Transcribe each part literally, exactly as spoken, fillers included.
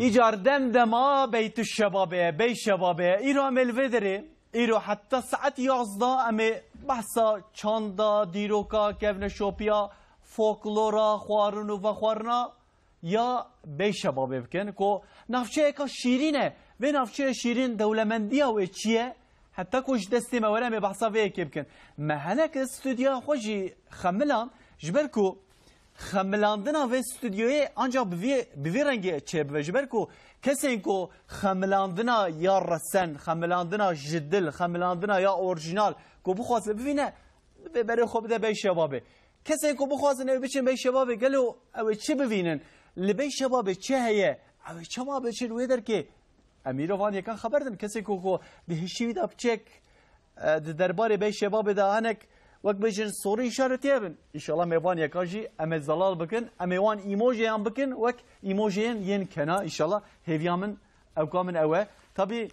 Îcar dem dema beytü şebabê ye, bey şebabê ye. Îro em ê li vê derê, îro heta saet yazdeh em ê behsa çanda, dîroka, kevneşopiya, folklora, xwarin û vexwarina ya bey şebabê bikin. Ku navçeyeka şîrîn e. Vê navçeya şîrîn dewlemendiya wê çi ye? Heta ku ji destê me were em ê behsa vê yekê bikin. Me hinek stûdyoya xwe jî xemilan, ji ber ku xemilandina vê stûdyoyê ancak bi vê, bi vê rengê çêbibe. Ji ber ku kesên ku xemilandina ya resen, xemilandina ji dil, xemilandina ya orjînal ku bixwaze bivîne, divê berê xwe bide bey şebabê. Kesên ku bixwazin ew biçin bey şebabê, gelo ew ê çi bivînin? Li bey şebabê çi heye? Ew ê çawa biçin wê derkê? Em îro van yekan xeber din. Kesê ku, ku di hişî wî de piçek, e, di derbarê bey şebabê de hinek wek bêjin sorî îşaretiye bin. Înşallah me van yekan jî em ê zelal bikin. Em ê wan îmojeyan bikin wek îmojeyên yên kena. Înşallah hêviya min ewka min ew e. Tabî,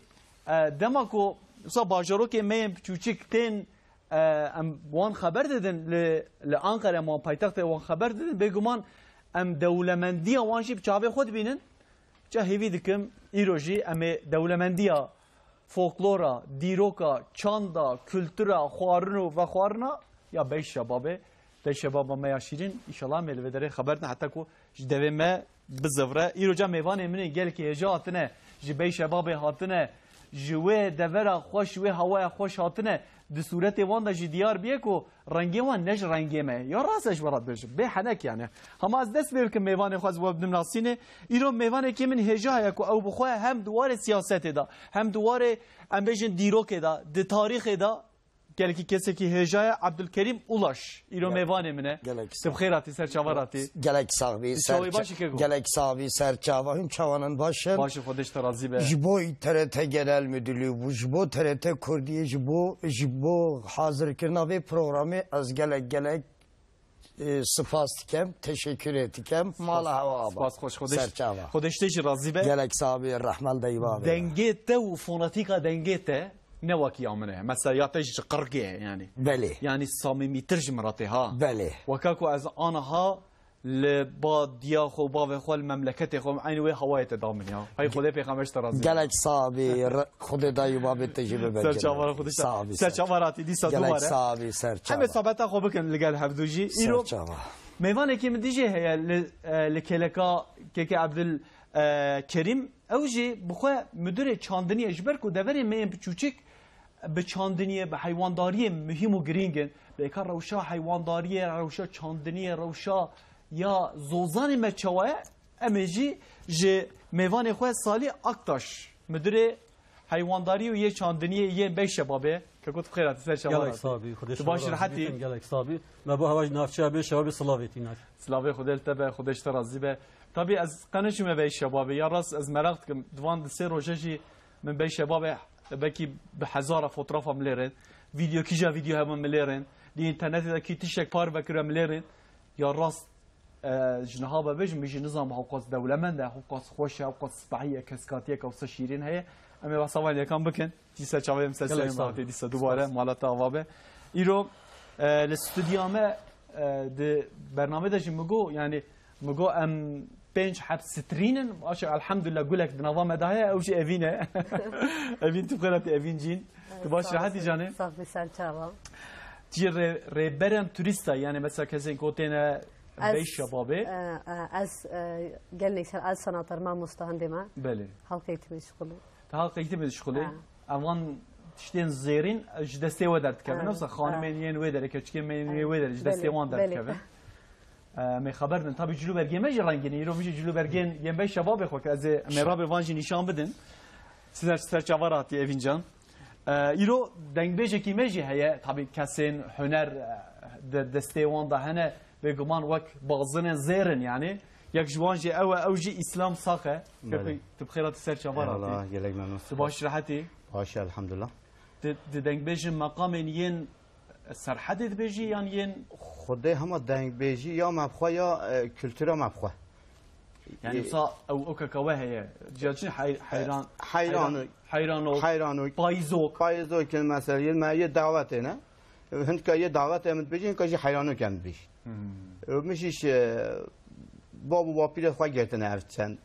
e, dema ku wisa bajarokê me yên piçûçik tên, e, em wan xeber didin li, li Ankara, em wan paytextê wan xeber didin. Bêguman em dewlemendiya wan jî bi çavê xwe dibînin. Ca hêvî dikim, îro jî em ê dewlemendiya folklora, dîroka, çanda, kultura, xwarin û vexwarina ya bey şebabê, bey şebaba me ya şîrîn, înşallah em ê li vê derê xeber din, heta ku ji devê me bizivre. Îro ca mêvanê min ên gelekî hêja hatine, ji bey şebabê hatine, ji wê devera xweş, wê hawaya xweş hatine, di sûretê wan de jî diyar bûye ku rengê wan ne ji rengê me ye. Ya rast e, ji we re dibêjim. Bê henek yani. Hema ez dest pê bikim mêvanê xwe, ez we bidim nasînê. Îro mêvanekî min hêja heye ku ew bi xwe hem di warê siyasetê de, hem di warê, em bêjin, dîrokê de, di tarîxê de gelekî kesekî hêja ye. Ebdulkerîm Ulaş îro mêvanê min e. Gelek Tu bi xêr hatî, ser çava hatî. Gelek sax bî. Ser çavê baş e keko. Gelek sax bî, ser çava. Hûn çawanan baş in? Baş e, Xwedê ji te razî be. Ji bo T R T Genel Müdürlüğü bû, ji bo T R T Kurdiyê, ji bo, ji bo hazirkirina vê programê ez gelek, gelek, e, spas dikem, teşekkür dikem. Mala hewa aba. Spas xweş, Xwedê ji, Ser çava. Xwedê ji te jî razî be. Gelek sax bî, rehmel deyva be. Dengê te û fonetîka dengê te ne wek ya min e. Mesela ya te ji qirgê ye yani. Belê. Yani samîmîtir ji min re tê ha. Belê. Weka ku ez aniha li ba diya xwe û bavê xwe, li memleketê xwe, eynî wê hawayê te da min ya. Hey Xwedê pêxember ji te razî be. Gelek sax bî, re-, Xwedê dayî û babê te jî bibe. Ser çava re Xwedê. Sax bî, Ser çava re hatî dîsa dubare. Sax bî, ser çava. Em ê sohbeta xwe bikin li gel hevdû jî. Îro mêvanekî min dijî heye li, e, li kêleka keke Ebdul, e, Kerîm. Ew jî bi xwe müdürê çandiniyê, ji ber ku deverê me yên piçûçik bi çandiniyê, bi heywandariyê muhîm û girîng in. Bêka rewşa heywandariyê, rewşa çandiniyê, rewşa ya zozanê me çawa ye, em ê jî ji mêvanê xwe Salî Aktaş, müdürê heywandarî û yê çandiniyê yên Beyşebabê, keko tu bi xêr hatî, ser çava. Gelek sax bî, Xwedê Tu baş, rehetî? Gelek sax bî. Me bo hewa ji navçeya Bêşebabê silavê tînar. Silavê Xwedê li te be, Xwedê ji te razî be. Tabî ez qe neçûme Beyşebabê, ya rast ez meraq dikim. Di van di sê roje jî min Beyşebabê belkî bi hezara fotoğrafa min lê rên. Vîdeo, kîja vîdeo hebûn min lê rên. Di înternetê de kî tiştek parve kiriye min lê rên. Ya rast, e, ji niha bibêjim, min jî nizam hewqas dewlemend e, hewqas xweş e, hewqas spehî ye, keskatiyeke wisa şîrîn heye. Em ê behsa van yekan bikin. Dîsa çavê em ser Gelek serê sağ ol. Hatê, dîsa dubare Spas. Mala te ava be. Îro, e, li stûdya me, e, di bername de jî min got, yani, min got em pênc heb strîn in, aşa elhamdülillah gulek di nava me de heye, ew jî Evîn e. Evîn, tu bi xêr hatî Evîn Cîn. Tu baş, rehetî canê? Sax bî, ser çava. Tu jî rê-, rêberen turîsta, yani mesela kesên ku têne Beyşebabê? E, e, ez, e, gelnek ser, ez senater mamosta hindê me. Belê. Halk eğitimi şixulî. Te halk eğitimi şixulî. Ha. Evan tiştên zêrîn ji destê we derdikevin. Ha, wisa ha. Xanimên yên wê derê, keçikên me yên wê derê ji destê wan derdikevin. Em ê xeber din. Tabî cilûbergê me jî rengîn e. Îro min jî cilûbergên yên Beyşebabê xwe kir. Ez ê em ê rabê van jî nîşan bidin. Siz her ser çava hatî Evîn Can. E, îro dengbêjekî me jî heye. Tabî kesên huner, e, de, destê wan de hene. Bêguman wek bazinên zêr in yani. Yek ji wan jî ew e, ew jî Îslam Sax e. Belê. Keko, tu bi xêr hatî, ser çava hatî. Eyvallah, gelek memnun. Tu baş, rehetî? Baş, elhamdülillah. Di, di dengbêjin meqamên yên Serhedê dibêjî yan yên? Xwedê hema dengbêjî ya me bi xwe ya, e, kultura me bi xwe. Yani, e, wisa ew okeka we heye. Ciya çi hey-, heyran, e, heyranok. Heyranok. Heyranok. Payizok. Payizok in mesela, yên me yê dawetê ne. Hindka yê dawetê min dibêjî, hindka jî heyranok em dibêjî. Hmm. E, min jî, e, bab û bapîrê xwe girtine ev çend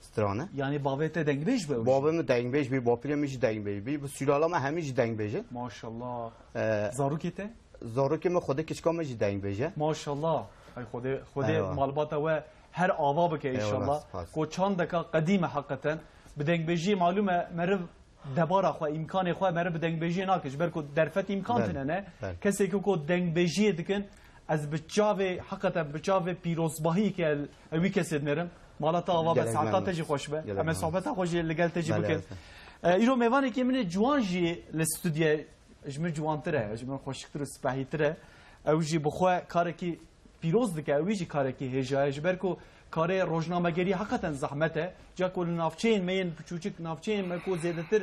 strane. Yanî bavê te dengbêj be? Bavê min dengbêj bî, bapîrê min jî dengbêj bî. Bi sülala me hemî jî dengbêj in. Maşallah. Ee, Zarokê te? Zarokê min xwedê kiçka min jî dengbêj e. Maşallah. Ay Xwedê, Xwedê Eyvallah. Malbata we her ava bike Eyvallah, inşallah. Spas. Ko çandeka qedîm e heqeten. Bi dengbêjiyê malûm e meriv debara xwe, îmkanê xwe meriv bi dengbêjiyê nake. Ji ber ku derfet îmkan Belê, tine ne. Belê. Kesekî ku dengbêjiyê dikin, ez bi çavê, heqeten bi çavê pîrozbahiyê ke wî kesê dinêrim. Mala te ava be, Gelek saeta memnun. Te jî xweş be. Gelek Em ê memnun. Sohbeta xwe jî li gel te jî Belê, bikin. Belê. E, îro mêvanekî min ê ciwan jî li stûdyê ji min ciwantir e, ji min xweşiktir û sipehîtir e. Ew jî bi xwe karekî pîroz dike, ew jî karekî hêja ye. Ji ber ku karê rojnamegerî heqeten zehmet e. Ca ku li navçeyên me yên biçûçik, navçeyên me ku zêdetir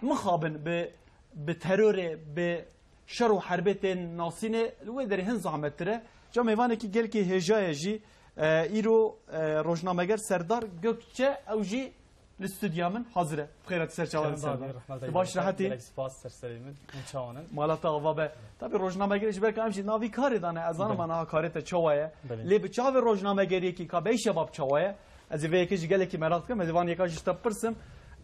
mixabin bi, bi terorê, bi şer û herbê tên nasînê, li wê derê hin zehmettir e. Ca mêvanekî gelkî hêja ye jî, e, îro, e, rojnameger Serdar Gökçe, ew jî li stûdya min hazir e. Bi xêr hatî ser çavan Serdar. Rehmet Tu baş, rehetî? Gelek spas ser serê min. Hûn çawan in? Mala te ava be. Tabî rojnamegerê ji ber ka em jî navî karê dane. Ez zanim Belê. Ana ha karê te çawa ye. Belê. Lê bi çavê rojnamegeriyekî ka bey şebab çawa ye? Ez ê vê yekê jî gelekî meraq dikim. Ez ê van yeka jî ji te bipirsim.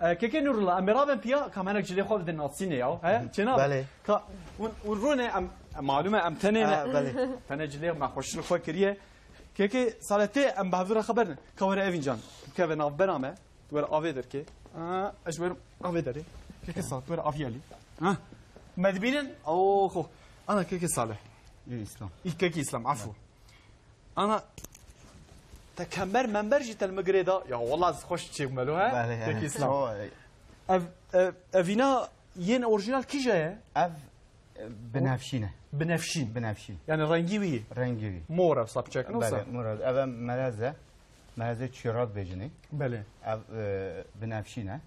E, Kekê Nûrullah, em ê rabin piya, ka me hinek cilê xwe bidin nasînê ya. He? Çênabe? Belê. Ka, hûn, hûn rûnê, em, em malûm e, em tenê ne. Ha, belê. Tenê cilê me xweşik xwe kiriye. Kekê Salih tê, em bi hevdû re xeber ne. Ka were Evîn can. Bikeve navbera me. Tu were avê derkê. Ha, ez ji werim avê derê. Kekê Salih, tu were avî elî. Ha? Me dibînin? Oo, xo. Ana Kekê Salih. Ê, Îslam. Î Kekê Îslam, afû. Ana, te kember member jî te li min girê da. Ya wela ez xweş çêbûme lo, he? Belê, Peki, belê. Îslam. O, e, Ev, ev, evîna yên orjinal kîja ye? Ev, e, binefşîn e. Binefşîn. Binefşîn. Yani rengî wî? Rengî wî. Mor e, sapçek, ne wisa? Belê, mor e. Ev e melez e. Melezê çîrat bêjinê. Belê. Ev, e, binefşîn e.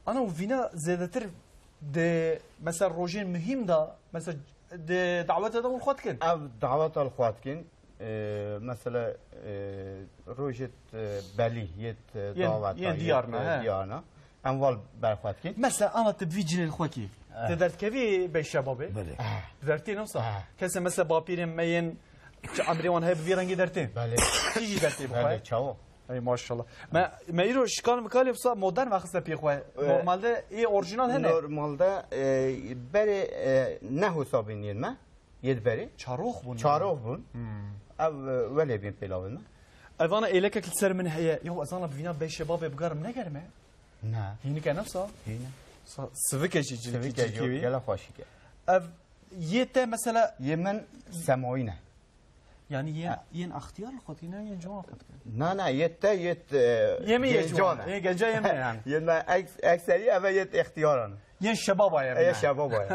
Ana û vîna zêdetir di, mesela, rojên muhîm de, mesela, di dawete de hûn xwe dikin? Ev daweta li xwe dikin. E, mesela, e, rojêt, e, belî, yêt, e, Yên, daweta, yên yêt, diyar ne, e, he. Diyar ne. Em val ber xwe dikin. Mesela, ana tu bi vî cilê li xwe kî. Eh. Tu derdikevî bey şebabê? Belê. Eh. Tu dertê ne wisa? Eh. Kesê mesela bapîrên me yên çi emrê wan heye bi vî rengî dertê? Belê. Çi jî dertê bi xwe? Belê, çawa? Ey maşallah. Me, me îro şikal mikalê wisa modern vexiste pê xwe. Ee, Normalde ê orjinal hene. Normalde, e, berê, e, ne hosabîn yên me, yê berê. Çarox bûn. Çarox bûn. Hmm. Ev, e, welê bîn pêlavên me. Evana êlekek li ser min heye. Yo, ez ana bi vîna bey şebabê bigarim negerme. Ne. Hînike nefsa? Hîne. Sa-, sivike jî cilkî, Sivike cilkî yok, wî. Gele xweşik e. Ev yê te mesela Yê min semayî ne. Yani yên, Ha. Yên extiyar li xwe dikî, ne yên ciwan xwe dikî? Na, na, yê te, yê te, Yê min yê gencan ciwan, e. Yê genca yê min yani. Yê me eks-, ekserî eve yê te extiyaran. Yên şebaba ye. Eye şebaba ye.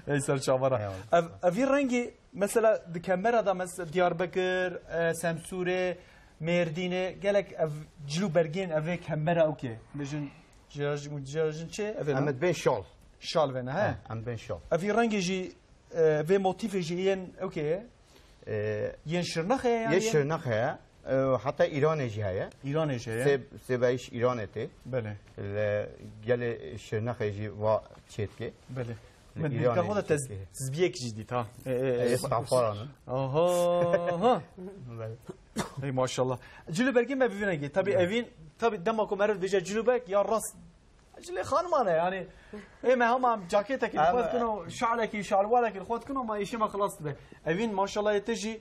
Ey ser çavara. Eyvallah. Ev, evî rengî mesela di kembera da mes-, Diyarbekir, e, Semsûrê, Mêrdînê, gelek ev cil û bergên evê kembera ewkê. Bêjin, ciyajin, ciyajin çi? Evê Em ne? Ê bên şal. Şal vene, he? He, em bên şal. Evî rengê jî E, vê motîfê jî yên ewkê ye? E, Yên Şirnexê ye yan Yê yên? Şirnex heye. E, heta Îranê jî heye. Îranê jî heye. Sê, sê beyîş Îranê tê. Belê. Li gelê Şirnexê jî va çêdike. Belê. Li Min Îranê dîka xwe de jî tez-, çêdike. Tizbiyek jî dît ha. E, e, e, Ê, Stafaran in. Aha, aha. Belê. Ey maşallah. Cilûbergê me bivîne gê. Tabii Belê. Evîn, tabii dema ku meriv dibêje cilûberg ya rast Cilê xaniman e, yani. Ê me hema em cakêtekî li xwe dikin û şalekî, şalwalekî li xwe dikin û ma êşê me xilas dibe. Evîn maşallah yê te jî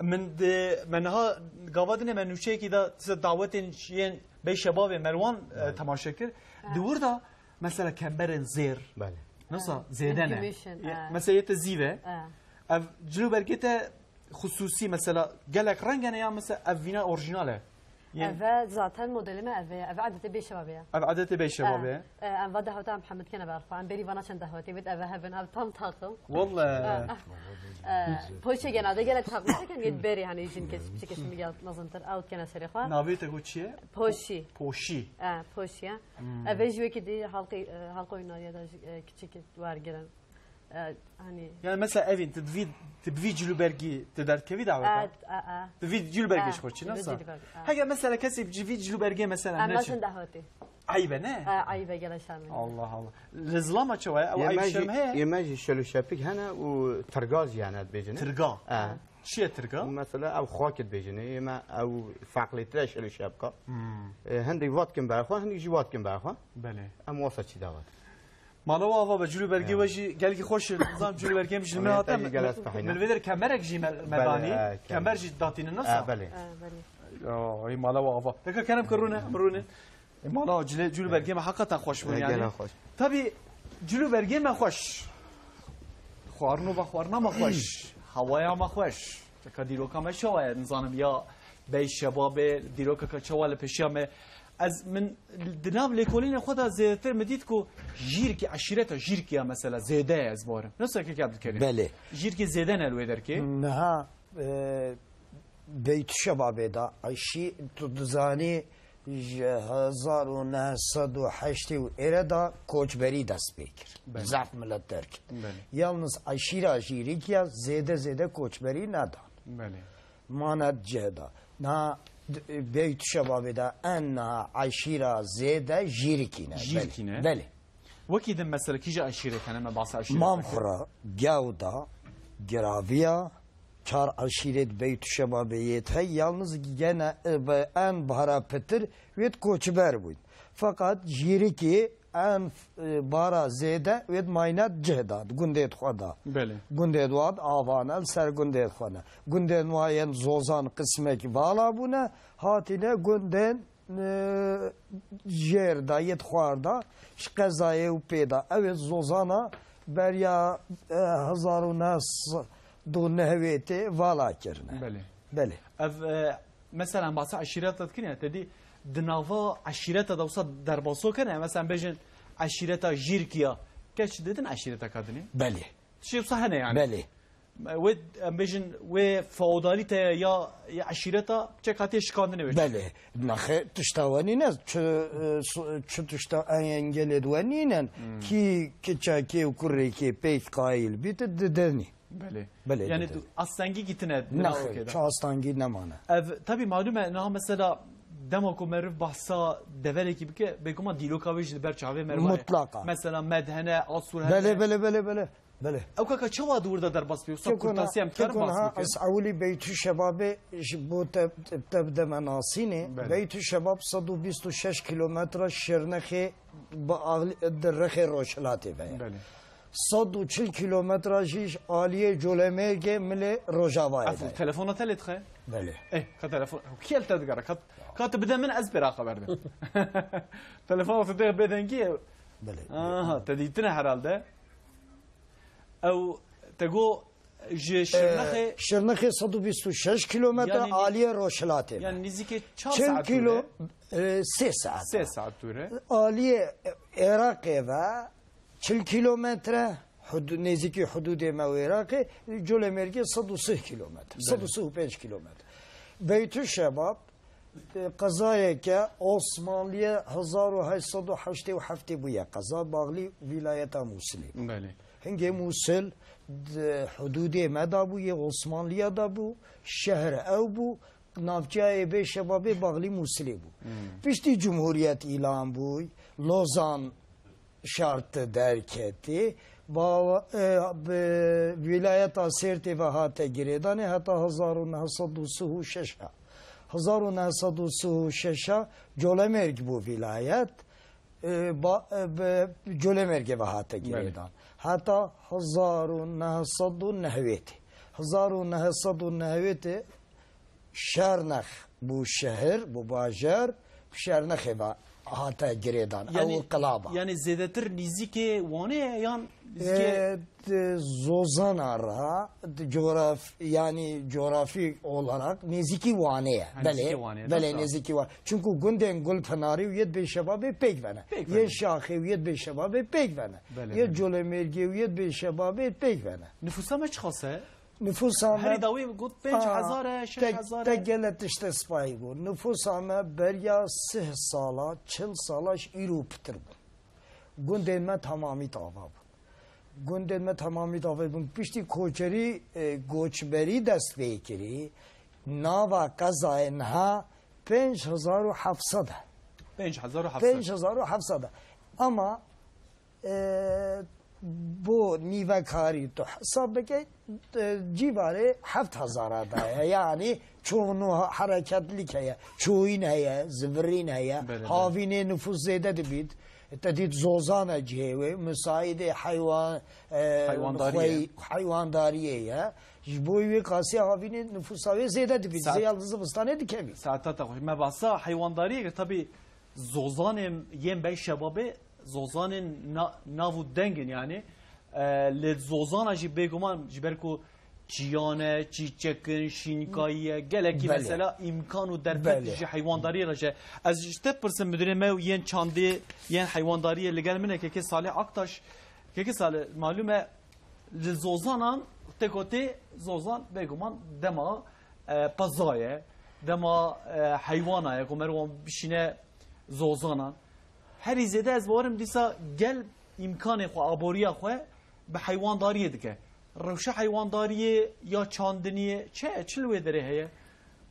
min di, me niha gava dinê me nûçeyekî de tise dawetên yên bey şebabê Merwan, e, Belê. Temaşe kir. Ha. Di wir de mesela kemberên zêr. Belê. Nasıl? Ha. Zêde ne? Gümüşün, Ye-, ha. Mesela yê te zîv e. Ha. Ev cil û bergê te Xusûsî mesela gelek reng hene ya mesela ev vîna orjînal e? Yên Eve zaten modelê me ev e, ev edetê bê şebabê ye. Ev edetê bê şebabê ye. E, e, em va dehweta em hemid kene ber xwe. Em berî vana çend dehwetê wêt eve hebin, ev tam taxim. Welle. E, e, e, poşê genelde gelek taxim çeken yêt berî hani jin kes, piçekê şimî gel mezintir, ew kene serê xwe. Navê te got çi ye? Poşî. Poşî. E, poşî ye. Hmm. Eve ji wekî dî halqê, e, halqa oyunariye de ji, e, kiçik wergirin. E, hani Yani mesela evîn, tu divî, tu bi vî cilûbergî, tu derdikevî daweta? E, e, e. Tu vî cilûbergê E, ji xwe çi, divî nasıl? Cilûbergê, e. Hege mesela kesê bi vî cilûbergê mesela Em neçin? Naçin dehwetê. Eybe ne? E, eybe gele şermin. Allah Allah. Li zilama çawa ye? Ew Yê eyb me jî, şerm heye? Yê me jî şel û şepik hene û tirga jî hene dibêjin. Tirga. E. Çi ye tirka? Mesela ew xakit bêjin, ê me ew feqlêtir e şerê şebka. Hmm. E, hindî vat kim berxwe, hindî jî vat kim berxwe. Belê. Em wasa çi davat. Mala we ava be, cûlû bergê we jî gelkî xweş e. Nizam cûlû bergê min ji min hate. Min vê der kemerek jî me danî. Belê, e, kemer jî datînin nasa. E, belê. E, belê. Ya, ey mala we ava. Teka kerem ke rûne, rûne. E, mala we cilê, cûlû bergê me heqeten xweş bûn yani. Gelek xweş. Tabii cûlû bergê me xweş. Xwarin û vexwarina me xweş. Hewaya me xweş. Teka dîroka me çawa ye, nizanim ya bey şebabê, dîrokeke çawa li pêşiya me. Ez min di nav lêkolînê xwe de zêdetir min dît ku jîrkî, eşîreta jîrkî ya mesela zêde ye ez barim. Nasıl ki geldi kere? Belê. Jîrkî zêde ne li wê derkê? Niha, e, Beytû Şebabê de, eşî-, tu dizanî ji hezar û neh sed û heştê û êre de koçberî dest pê kir. Belê. Zaf milet derket. Belê. Yalnız eşîra jîrkî ya zêde zêde koçberî nedan. Belê. Mane cih de. Na d-, Beytû Şebabê de en niha eşîra zêde jîrkî ne. Jîrkî ne? Belê. Belê. Wekî din mesela kîja eşîret hene me bahsa eşîret Mamxura, Gewda, Giraviya, çar eşîret Beytû Şebabê yê te, yalnız gene, e, be-, en bahara pitir wêt koçber bûn. Fakat jîrikî en, e, bara zêde wêt maynet cih da, gundê xwe da. Belê. Gundê wat avane, li ser gundê xwe ne. Gundên wa yên zozan qismek vala bûne, hatine gundên, e, jêr da, yêt xwar da, ji qezayê û pê da. Ew ê zozana beriya, e, hezar û neh sed û nehwêtê vala kirine. Belê. Belê. Ev, e, mesela, em bahsa eşîreta dikine, te dî di nava eşîreta de wisa derbaso kene, mesela, em bêjin eşîreta Jîrkiya, keç didin eşîreta kadinê? Belê. Tiştê wisa hene yani? Belê. Wê, em bêjin, wê feodalîteya ya, ya eşîreta çek hatiye şikandinê wê. Belê. Naxê tişta we nîne, çi, e, su-, çi tişta engelê di we nînin, Hmm. kî kiçekê û kurêkê pêk qayîl bî, tu didinî. Belê. Belê, Yani didin. tu astengî gitine di Naxê, navokê de. çi astengî nemane. Ev, tabii malum e, niha mesela dema ku meriv bahsa deverekî bike, bêguman dîloka wê jî li ber çavê meriv e. Mutlaka. Mesela med hene, asûr hene. Belê, belê, belê, belê. Belê. Ew kaka çawa di wir de derbas bî? Wisa Çeko na, kurtasî em dikarin çeko bahs na, bikin? ez ewilî Beytû Şebabê ji bo te, te bide me nasînê. Belê. Beytû Şebab sed û bîst û şeş kilometre Şirnexê bi axlî, di rexê rojhilatê ve ye. Belê. Sed û çil kilometre jî ji aliyê Colemêrgê milê rojavayê Ev de ye. telefona te lê dixe? Belê. Eh, ka telefon, kî el te digere? Ka, ka tu bide min, ez pê re xeber dim. Telefona tu dê bêdengî ye. Belê. Aha, te dîtine herhalde. Ew, te got, ji Şirnexê Ee, Şirnexê sed û bîst û şeş kilometre, Yani nî-, aliyê rojhilatê ve. yani nîzîkê çar Çil saet kilo, dûr e? e, sê saet. Sê saet dûr e. Aliyê Iraqê ve çil kilometre, hudu-, nêzîkî hududê me û Iraqê, Colemêrgê sed û sih kilometre, Belê. sed û sih û pênc kilometre. Beytû Şebab, e, qezayeke Osmanlîye hezar û heşt sed û heştê û heftê bûye qeza, baxlî vîlayeta Mûsilê. Belê. Hingê Mûsil di hududê me de bû, yê Osmanlîya de bû, şehr ew bû, navçeya ê Beyşebabê baxlî Mûsilê bû. Hmm. Piştî cumhuriyet îlan bûy, Lozan şart derketî, ba, e, bi vîlayeta Sêrtê ve hate girêdanê heta hezar û neh sed û sih û şeş. Hezar û neh sed û sih û şeş Colemêrg bû vîlayet, e, ba, e, bi Colemêrgê ve hate Belê. girêdan. Heta hezar û neh sed û nehwêtê. Hezar û neh sed û nehwêtê Şernex bû şehir, bû bajar, Şernexê ve hate girêdan. Ew Yani, qilaba. yani zêdetir nîzîkê Wanê ye yan nîzîkê E, d-, Zozana ra, d-, coğraf-, yani coğrafi olarak nêzîkî Wanê ye. Ha, Belê, nêzîkî Wanê ye, belê, doğru. nêzîkî Wa-, Çünkü gundên Gulpınarî û yê Bêşebabê pêk vene. Pêk Yê vene. Şaxê û yê Bêşebabê pêk vene. Belê, Yê belê. Colemêrgê û yê Bêşebabê pêk vene. Nüfusa me çiqas e? Nüfusa me Herî dawî got pênc hezar e, Aa, şeş hezar e. Te gele tişte spayî got. Nüfusa me beriya sih sala, çil sala ji îro pitir bû. Gundên me tamamî tava bûn. Gundên me tamamî tava bûn. Piştî koçerî, e, göçberî dest pê kirî, nava qezayê niha pênc hezar û heft sed e. Pênc hezar û heft sed. Pênc hezar û heft sed e. Ama, e, Bo nîvekarî tu hesab bike, e, cîvarê heft hezara daye. Yanî çoğunu ha-, hareketlîk heye, çoyîn heye, zivirîn heye, Belê, belê. havînê nifûs zêde dibît. Te dît zozana cihê wê, müsaidê heywan, e, Heywandariyê. xwey-, heywandariyê ye. Ji bo wê qasî havînê nifûsa wê zêde dibît. Saet- Zêya li zivistanê dikevî. Saeta te xweş. Me basa heywandariyê kir. Tabî zozanên yên bey şebabê, zozanên na-, nav û dengin yanî. E, lê zozana jî bêguman ji ber ku çiyan e, çîçek in, şînkayî ye, gelekî Belê. mesela îmkan û derfet Belê. ji heywandariyê re ji. Ez ji te pirsim, müdürê me û yên çandê, yên heywandariyê li gel min e, kekê Salih Aktaş. Kekê Salih, malûm e, li zozanan, têkotê zozan bêguman dema, e, peza ye, dema, e, heywana ye, ku meriv wan bişîne zozanan. Herî zêde ez bawerim dîsa gel îmkanê xwe, aboriya xwe bi heywandariyê dike. Rewşa heywandariyê ya çandiniyê çi ye? Çi li wê derê heye?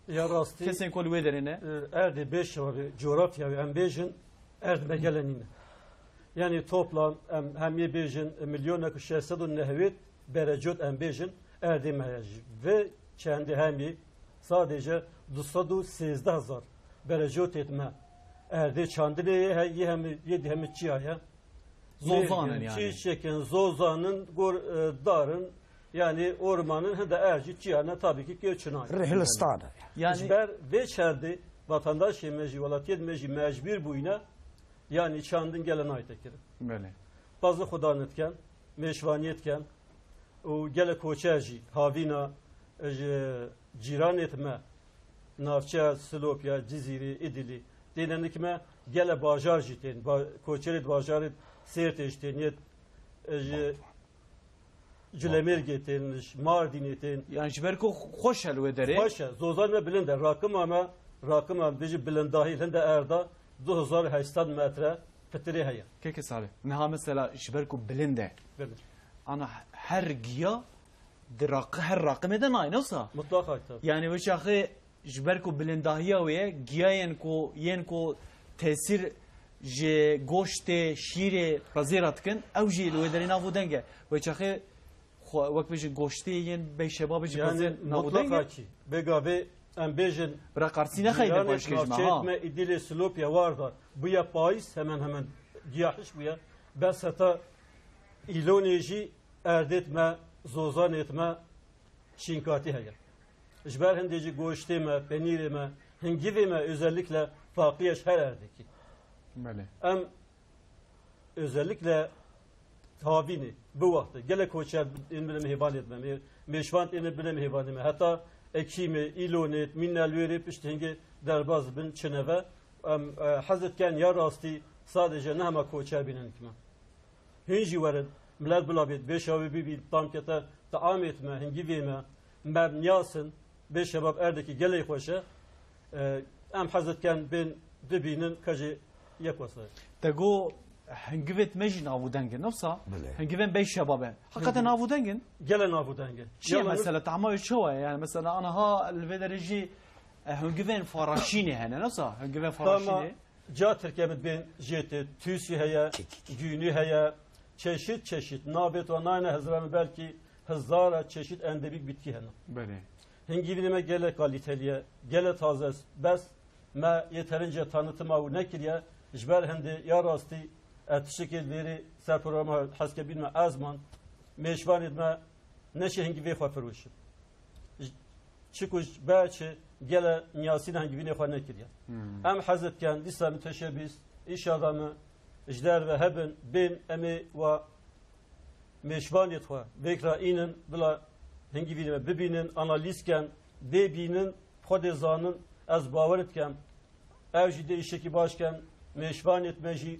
Ya rastî, Kesên ku li wê derê ne? e, erdê bê şevabê, coğrafya wê em bêjin, erd me gele nîne. Yani toplam em hemiyê bêjin milyonek û şeş sed û nehwêd berecot em bêjin erdê me heye. Ji vê çendê hemî sadece du sed û sêzdeh hezar berecotê me erdê çandinê ye, he-, yê hemî, yê di hemî çiya ye. Zozan in Nê, yani. Çîçek in, zozan in, gor, e, dar in, yani orman in, hinde erd jî çiya ne, tabii ki kê çinan. Rihlistan e. Yani Ji ber vê çendê vatandaşê me jî, welatiyêt me jî mecbûr bûyne, yani çandin gele nayte kirin. Belê. Pazı xudan etken, mêşvaniyet ken û gele koçer jî havîna ji cîranêt me navçeya Silopya, Cizîrê, Îdilî têne nik me, gele bajar jî tên, ba-, koçerêt bajarêt Sêrtê jî tên, yê, ji Culemêrgê tên, ji Mardînê tên. Yani ji ber ku xweş e li wê derê. Xweş e, zozan me bilind e. Rakima me, rakima me, bêjin bilindahî, hinde erda du hezar heşt sed metre pitirê heye. Keke Salih, niha mesela ji ber ku bilind e. Bilind. Ana her giya di raqi-, her raqimê de nayne wisa. Mutlaka tabii. Yani wê çaxê ji ber ku bilindahiya wê ye, giyayên ku, yên ku tesîr ji goştê, şîrê, pezê re dikin, ew jî li wê derê nav û deng e. Wê çaxê xwe, wek bêjin, goştê yên bey şebabê jî Yani pezê nav û deng e. Mutlaka ki, bêga vê em bêjin Bira qarsî nexeyde cîranê baş kejma, navçeyê ha. me Îdîlê Silopya war da bûye payîz, hemen hemen giyahiş bûye. Bes heta îlonê jî erdêt me, zozanêt me şînkatî heye. Ji ber hindê jî goştê me, penîrê me, hingivê me özellikle faqiye ji her erdekî. Belê. Em özellikle havînê, bi wextê, gelek koçer ên bine mêvanê me, mê-, mêşvan ên bine mêvanê me. Heta ekîmê, îlonê, mînelwêrê pişt hingê derbaz bin çineve. Em, e, hezit ken ya rastî sadece ne hema koçer bînin kime. Hûn jî werin, milet bila bêt, bêşa wê bibîn, tam kete, teamêt me, hingivê me, me niyasin, bê şebab erdekî gelê xweş e. E, em hez dikin bên bibînin, ka jî yek wesa. Te got, hingivêt me jî nav û deng in, ne wisa? Belê. Hingivên bey şebab e. Heqeten Hingivê nav û deng in? Gele nav û deng in. Çi ye Yalnız mesela, tahma wê çawa ye? Yani mesela aniha li vê derê jî, e, hingivên faraşînê hene, ne wisa? Hingivên Tamam. faraşînê. Ca Tirkiyê min bên jêtê, tûsî heye, Kekik. gûnî heye, çeşit çeşit. Navê to nayne hizra min, belkî hezara çeşit endemîk bitkî hene. Belê. Hingîvînê me gele kalîtelî ye, gele taze ye. Bes me yeterince tanıtıma û nekiriye. Ji ber hindê ya rastî ez tiştekê li vêrê ser programa heskê bînme ezman, mêşvanê me neşê hingîvê xwe firoşin. J-, çiku ji ber çi gele niyasîna hingivînê xwe nekiriye. Hmm. Em hez dikin, dîsa miteşebîs, îşada me ji derve hebin, bên em ê wa mêşvanê xwe vêkra înin, bila hingivînê me bibînin, analîz ken, dê bînin, xwe dê zanin, ez bawer dikim, ew jî dê îşekî baş ken, mêşvanê me jî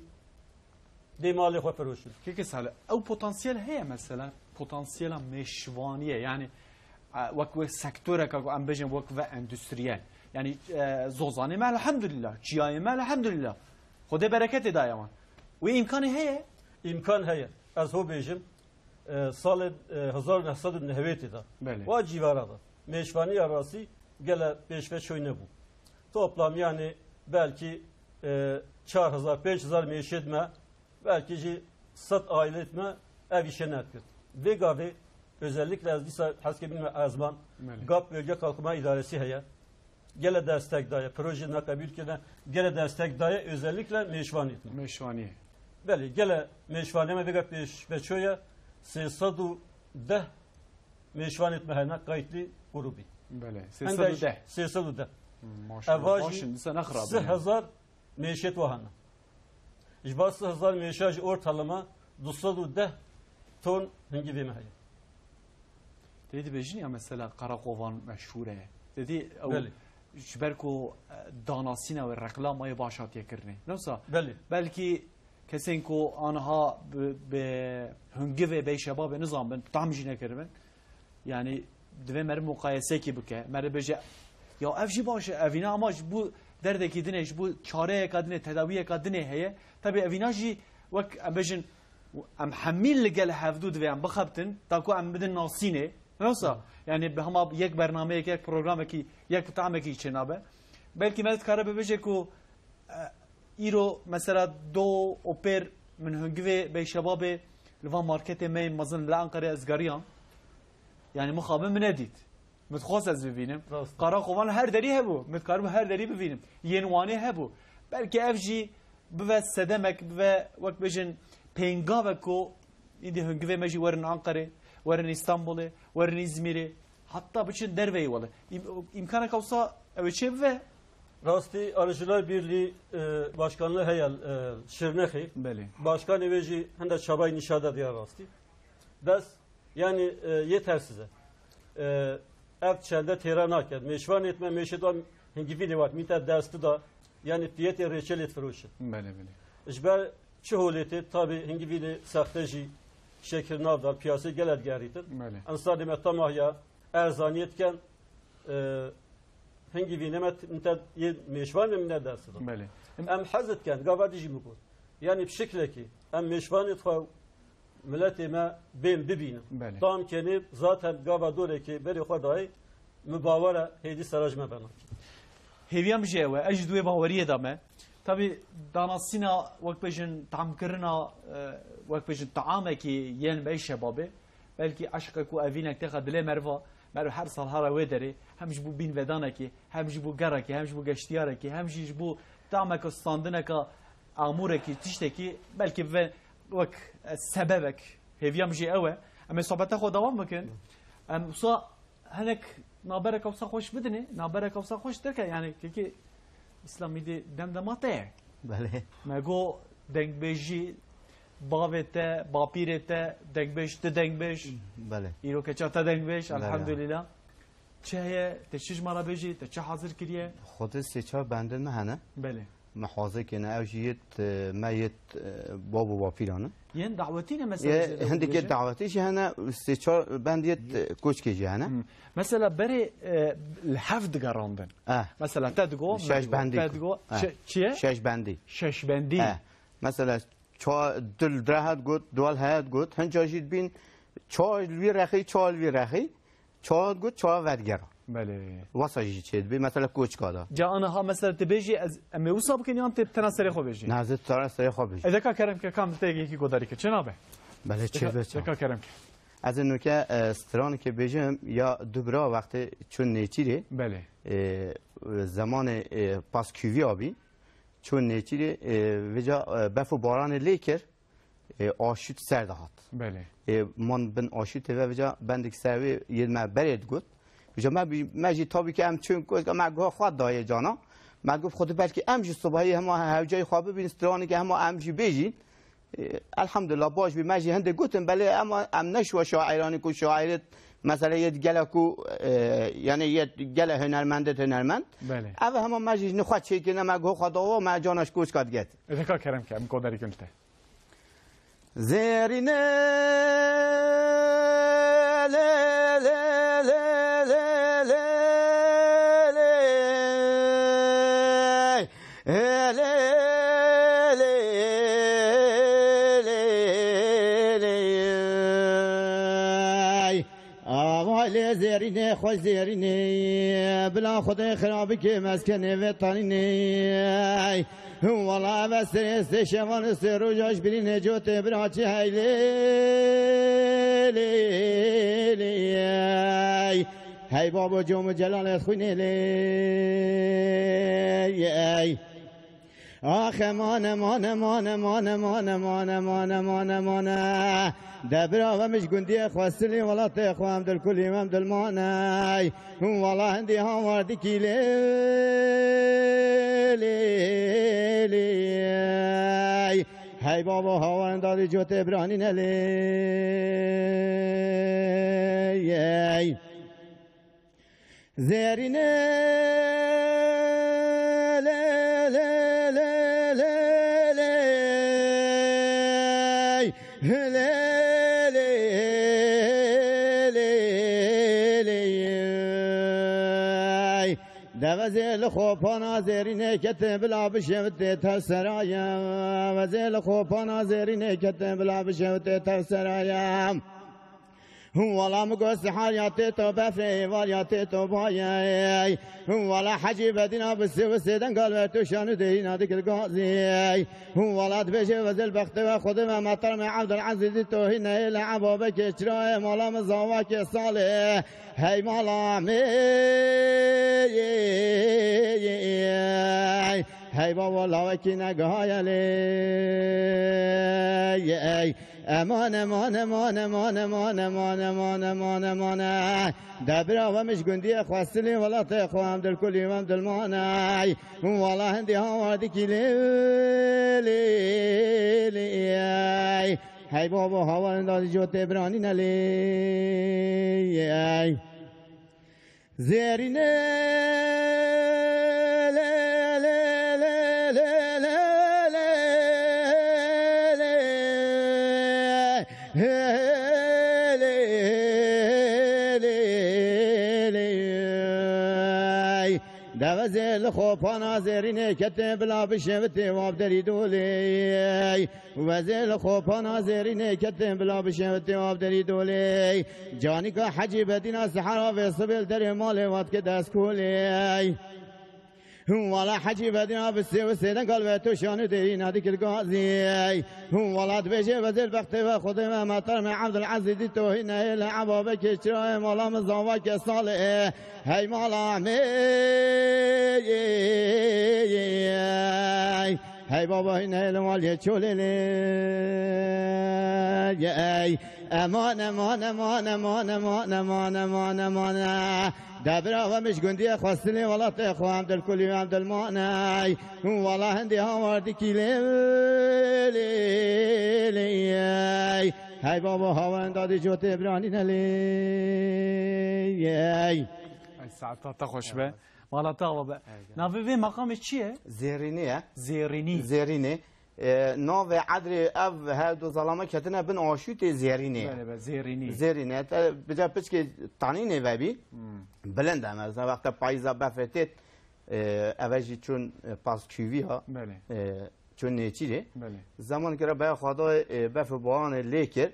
dê malê xwe firoşin. Keke Salih, ew potansiyel heye mesela, potansiyela mêşvaniyê, yani, e, wek, wek sektoreka ku em bêjin wek ve endüstriyel. Yani, e, zozanê me elhamdülillah, çiyayê me elhamdülillah. Xwedê bereketê daye wan. Wê îmkanê heye? Îmkan heye. Ez ho bêjim, e, salê, e, hezar û neh sed û nehwêtê de. Belê. Wa cîvara de. Mêşvaniya rastî gele pêşveçoy nebû. Toplam yani belkî, e, çar hezar, pênc hezar mêşêt me, belkî jî sed aîlêt me Ev îşe nedikirin. Vê gavê özellikle ez dîsa hez ke bînime ezman, Belê. GAP Bölge Kalkınma İdaresi heye. Gele destek daye. Proje neqebûl kirine, gele destek daye, özellikle mêşvanê me. Mêşvaniyê. Belê, gele mêşvanê me vêga pêşveçoye, sê sed û deh mêşvanê me hene kayıtlı grubî. Belê, Hende sê sed û deh. Sê sed û deh. Hmm, maşallah, Eva jî baş in, dîsa ne xirab sih in. Hezar mêşê tu hene. Ji bar sih hezar mêşa jî ortalama du sed û deh ton hingivê me heye. Tê dibêjin ya mesela Qarakovan meşhûr e. Tê dî ew Belê. ji ber ku, e, danasîna wê, reklamayê baş hatiye kirinê. Ne wisa? Belê. Belkî kesên ku aniha bi, bi hingivê bey şebabê nizanbin, tam jî nekiribin. Yani divê meriv muqayesekî bike. Meriv bêje, ya ev jî baş e, evîna ama ji bo derdekî dinê, ji bo çareyeka dinê, tedawiyeka dinê heye. Tabii evîna jî wek em bêjin, em hemî li gel hevdû divê em bixebtin, ta ku em bidin nasînê. Ne wisa? Hı. Yani bi hema yek bernameyek, yek programekî, yek tamekî çênabe. Belkî meriv dikare bibêje ku E, îro mesela do û pêr min hingivê bey şebabê li van marketê me yên mezin li Enqerê ez geriyan. Yani mixabin min nedît. Min dixwest ez bibînim. Rast. Qarakovan her derî hebû. Min dikaribû her derî bibînim. Yên Wanê hebû. Belkî ev jî bive sedemek, bive wek bêjin pêngavek ku îdî hingivê me jî werin Enqerê, werin Îstanbulê, werin Îzmîrê. Hatta biçin derveyî wele. Îm-, îmkaneka wisa ew ê çê bive? Rastî, Arıcılar Birliği, e, Başkanlığı heye, e, Şirnexê. Belê. Başkanê wê jî hinde çabayî nîşa da diya rastî. Bes, yani, e, yetersiz e. E, ev çende têra nake. Mêşvanê me, mêşê da hingivînê wat, mîte destî da, yani fiyetê rêçelê difiroşin. Belê, belê. Ji ber çi holê tê, tabi hingivînê sexte jî şekil nav da, piyasê gele digerîtin. Belê. Em sadê me temahiya erzaniyê dikin, e, hingî vî neme t-, min te yê mêşvanê min ne dest da. Belê. Em hez dikin, gava dijî min got. Yani bi şiklekî em mêşvanê xwe, miletê me bên bibînin. Belê. Tam kenê zaten gava dorekê berê xwe dayê, min bawer e hêdî sera ji me bena. Hêviya min jî ew e, ez ji duê baweriyê de me. Tabî danasîna, wek bêjin, tamkirina, e, wek bêjin, taamekî yên bey şebabê, belkî eşqek û evînek têxa dilê meriva, meriv her sal here wê derê, hem ji bo bînvedanekê, hem ji bo gerekê, hem ji bo geştiyarekê, hem jî ji bo tameke standineka amûrekî, tiştekî, belkî ve wek, e, sebebek. Hêviya min jî ew e. Em ê sohbeta xwe dewam bikin. Em wisa hinek nabereka wisa xweş bidinê, nabereka wisa xweş derke, yani kekê Îslamî dê dem dema te ye. Belê. Me got dengbêjî, bavê te, bapîrê te, dengbêj, tu dengbêj. Belê. Îro keça te dengbêj, Belê. Elhamdülillah. Çi heye, te çi ji me re bêjî, te çi hazir kiriye? Xwedê sê çar bendê me hene. Belê. Me hazir kene, ew jî yêt, e, me yêt, e, bab û bapîran in. Yên dawetî ne mesela Yê, jê de hindikê bêje? Dawetî jî hene, sê çar bend yêt, e, koçkê jî hene. Hmm. Mesela berê, e, li hev digerandin. Eh. Mesela te digo, Şeş me digo, bendî. Te digo, Eh. şe-, çi ye? Şeş bendî. Şeş bendî. Eh. Mesela ça-, du li dire hat got, du li heyat got, hinca jî dibîn, ça li wî rexî, ça li wî rexî. Çawa got, çawa vedigera. Belê. Wasa jî çêdibê, mesela koçka da. Ca aniha mesela tu bêjî ez, em ê wisa bikin yan tê tena serê xwe bêjî? Ne, ez ê tena serê xwe bêjim. E, deka kerem ke, kam te yekî godarî ke, çi nabe? Belê, çê Deka, be çawa. Deka kerem ke. Ez ê nuke, e, stranikê bêjim, ya du bira wextê çûn nêçîrê. Belê. E, zemanê, e, paskûviya bî. Çûn nêçîrê, e, vêca, e, bef û baranê lê kir. E, aşût ser dihat. Belê. E, man bin aşûtê ve vêca bendek ser wê yê me berê digot. Vêca me bî-, me jî tabî ki em çûn koçka me guha xwe dayê cana. Me got, "Xwedî belkî em jî sibahî hema hewceyê xwe bibîn, stranekê hema em jî bêjîn." E, elhamdulillah baş bî, me jî hindê gotin, belê ema em neşiwe şaîranî ku şaîrê mesela yê gele ku, e, yani yê gele hunermendê hunermend. Belê. Ev hema me jî ji xwe çêkirine, me guha xwe dawa, me cana ji koçka diget. Deka kerem ke, em kodarî kin te. Zerine le le le le le le le. Ele le le le. Ava le zerine, xweş zerine. Bila Xwedê xirabike meskenê ve tanine. Wala ve sê, sê şevan û sê roja ji birî Necotê bira çi hey lê, lê, lê, ey. Hey babo com û celal ez xwînê lê, ey. Ax eman, eman, eman, eman, eman, eman, eman, eman, eman, e. De bira ve min ji gundiyê xwe silî welatê xwe em dilkulî em dilmaney. Wala hindî hawar dikî lê, lê, lê. Hey babo hawarin dadî cotê biranîne lê, ey. Zerîne lê, lê, lê, lê, lê, lê, lê, lê, lê, lê. Devezê li xopana zêrînê ketin bila bişevitê tev seraye. Vezê li xopana zêrînê ketin bila bişevitê tev seraye. Hûn wala min got sihar ya tê to befrê êvar ya tê to bayê. Hûn wala Hecî Bedîna bi sê û sê dengal ve tu şanû derîna dikir gazî. Hûn wala dibêje vezêl bextê ve xwedê ve metar me Evdil Ezîzî tohî neyê le ebabekê çirayê mala min zavakê salê. Hey mala min, hey baba lawekî negihaye lê. Eman, eman, eman, eman, eman, eman, eman, eman, eman, e. De bira ve min ji gundiyê xwe silî welatê xwe em dilkulî em dilmaney. Wala hindî hawa dikî lê, lê, lê, ey. Hey babo hawa da dî cotê biranîne lê, ey. Zêrîne lê, lê, lê, lê, lê, lê, lê, lê, lê, lê. Devezê li xopana zêrînê ketê bila bişevitê wabderî dolê. Vezê li xopana zêrînê ketin bila bişevitê avderî dolê. Canîka Hecî Bedîna sihara vê sibê li derê malê vat ke destkolê. Hûn wala Hecî Bedîna bi sê û sê dengal ve tu şanû derî nadikil gazî. Hûn wala dibêje vezêr bextê ve xwedê ve metar me Evdil Ezîzî tohî neyê le ebabekê çirayê mala min zava ke salê. Hey mala min. Hey baba hîne li malê çolê lê, ey. Eman, eman, eman, eman, eman, eman, eman, eman, e. De bira ve min ji gundiyê xwe silê welatê xwe em dilkulî em dilmaney. Wala hindî hawar dikî lê, lê, lê, ey. Hey baba hawa henda dî cotê biranîne lê, ey. Ay, saeta te xweş be. Mala te ava be. Navê vê meqamê çi ye? Zêrînê ye. Zêrînî. Zêrînê. E, navê edrê ev her du zalame ketine bin aşûtê Zêrînê ye. Belê be, Zêrînî. Zêrînê. Te bica piçkê tanînê vebî. Hmm. Bilind e, mesela wexta payîza befê têt, e, eve jî çûn, e, paskûvî ha. Belê. E, çûn nêçîrê. Belê. Zemanekê re beya xwe da, e, bef û baranê lê kir.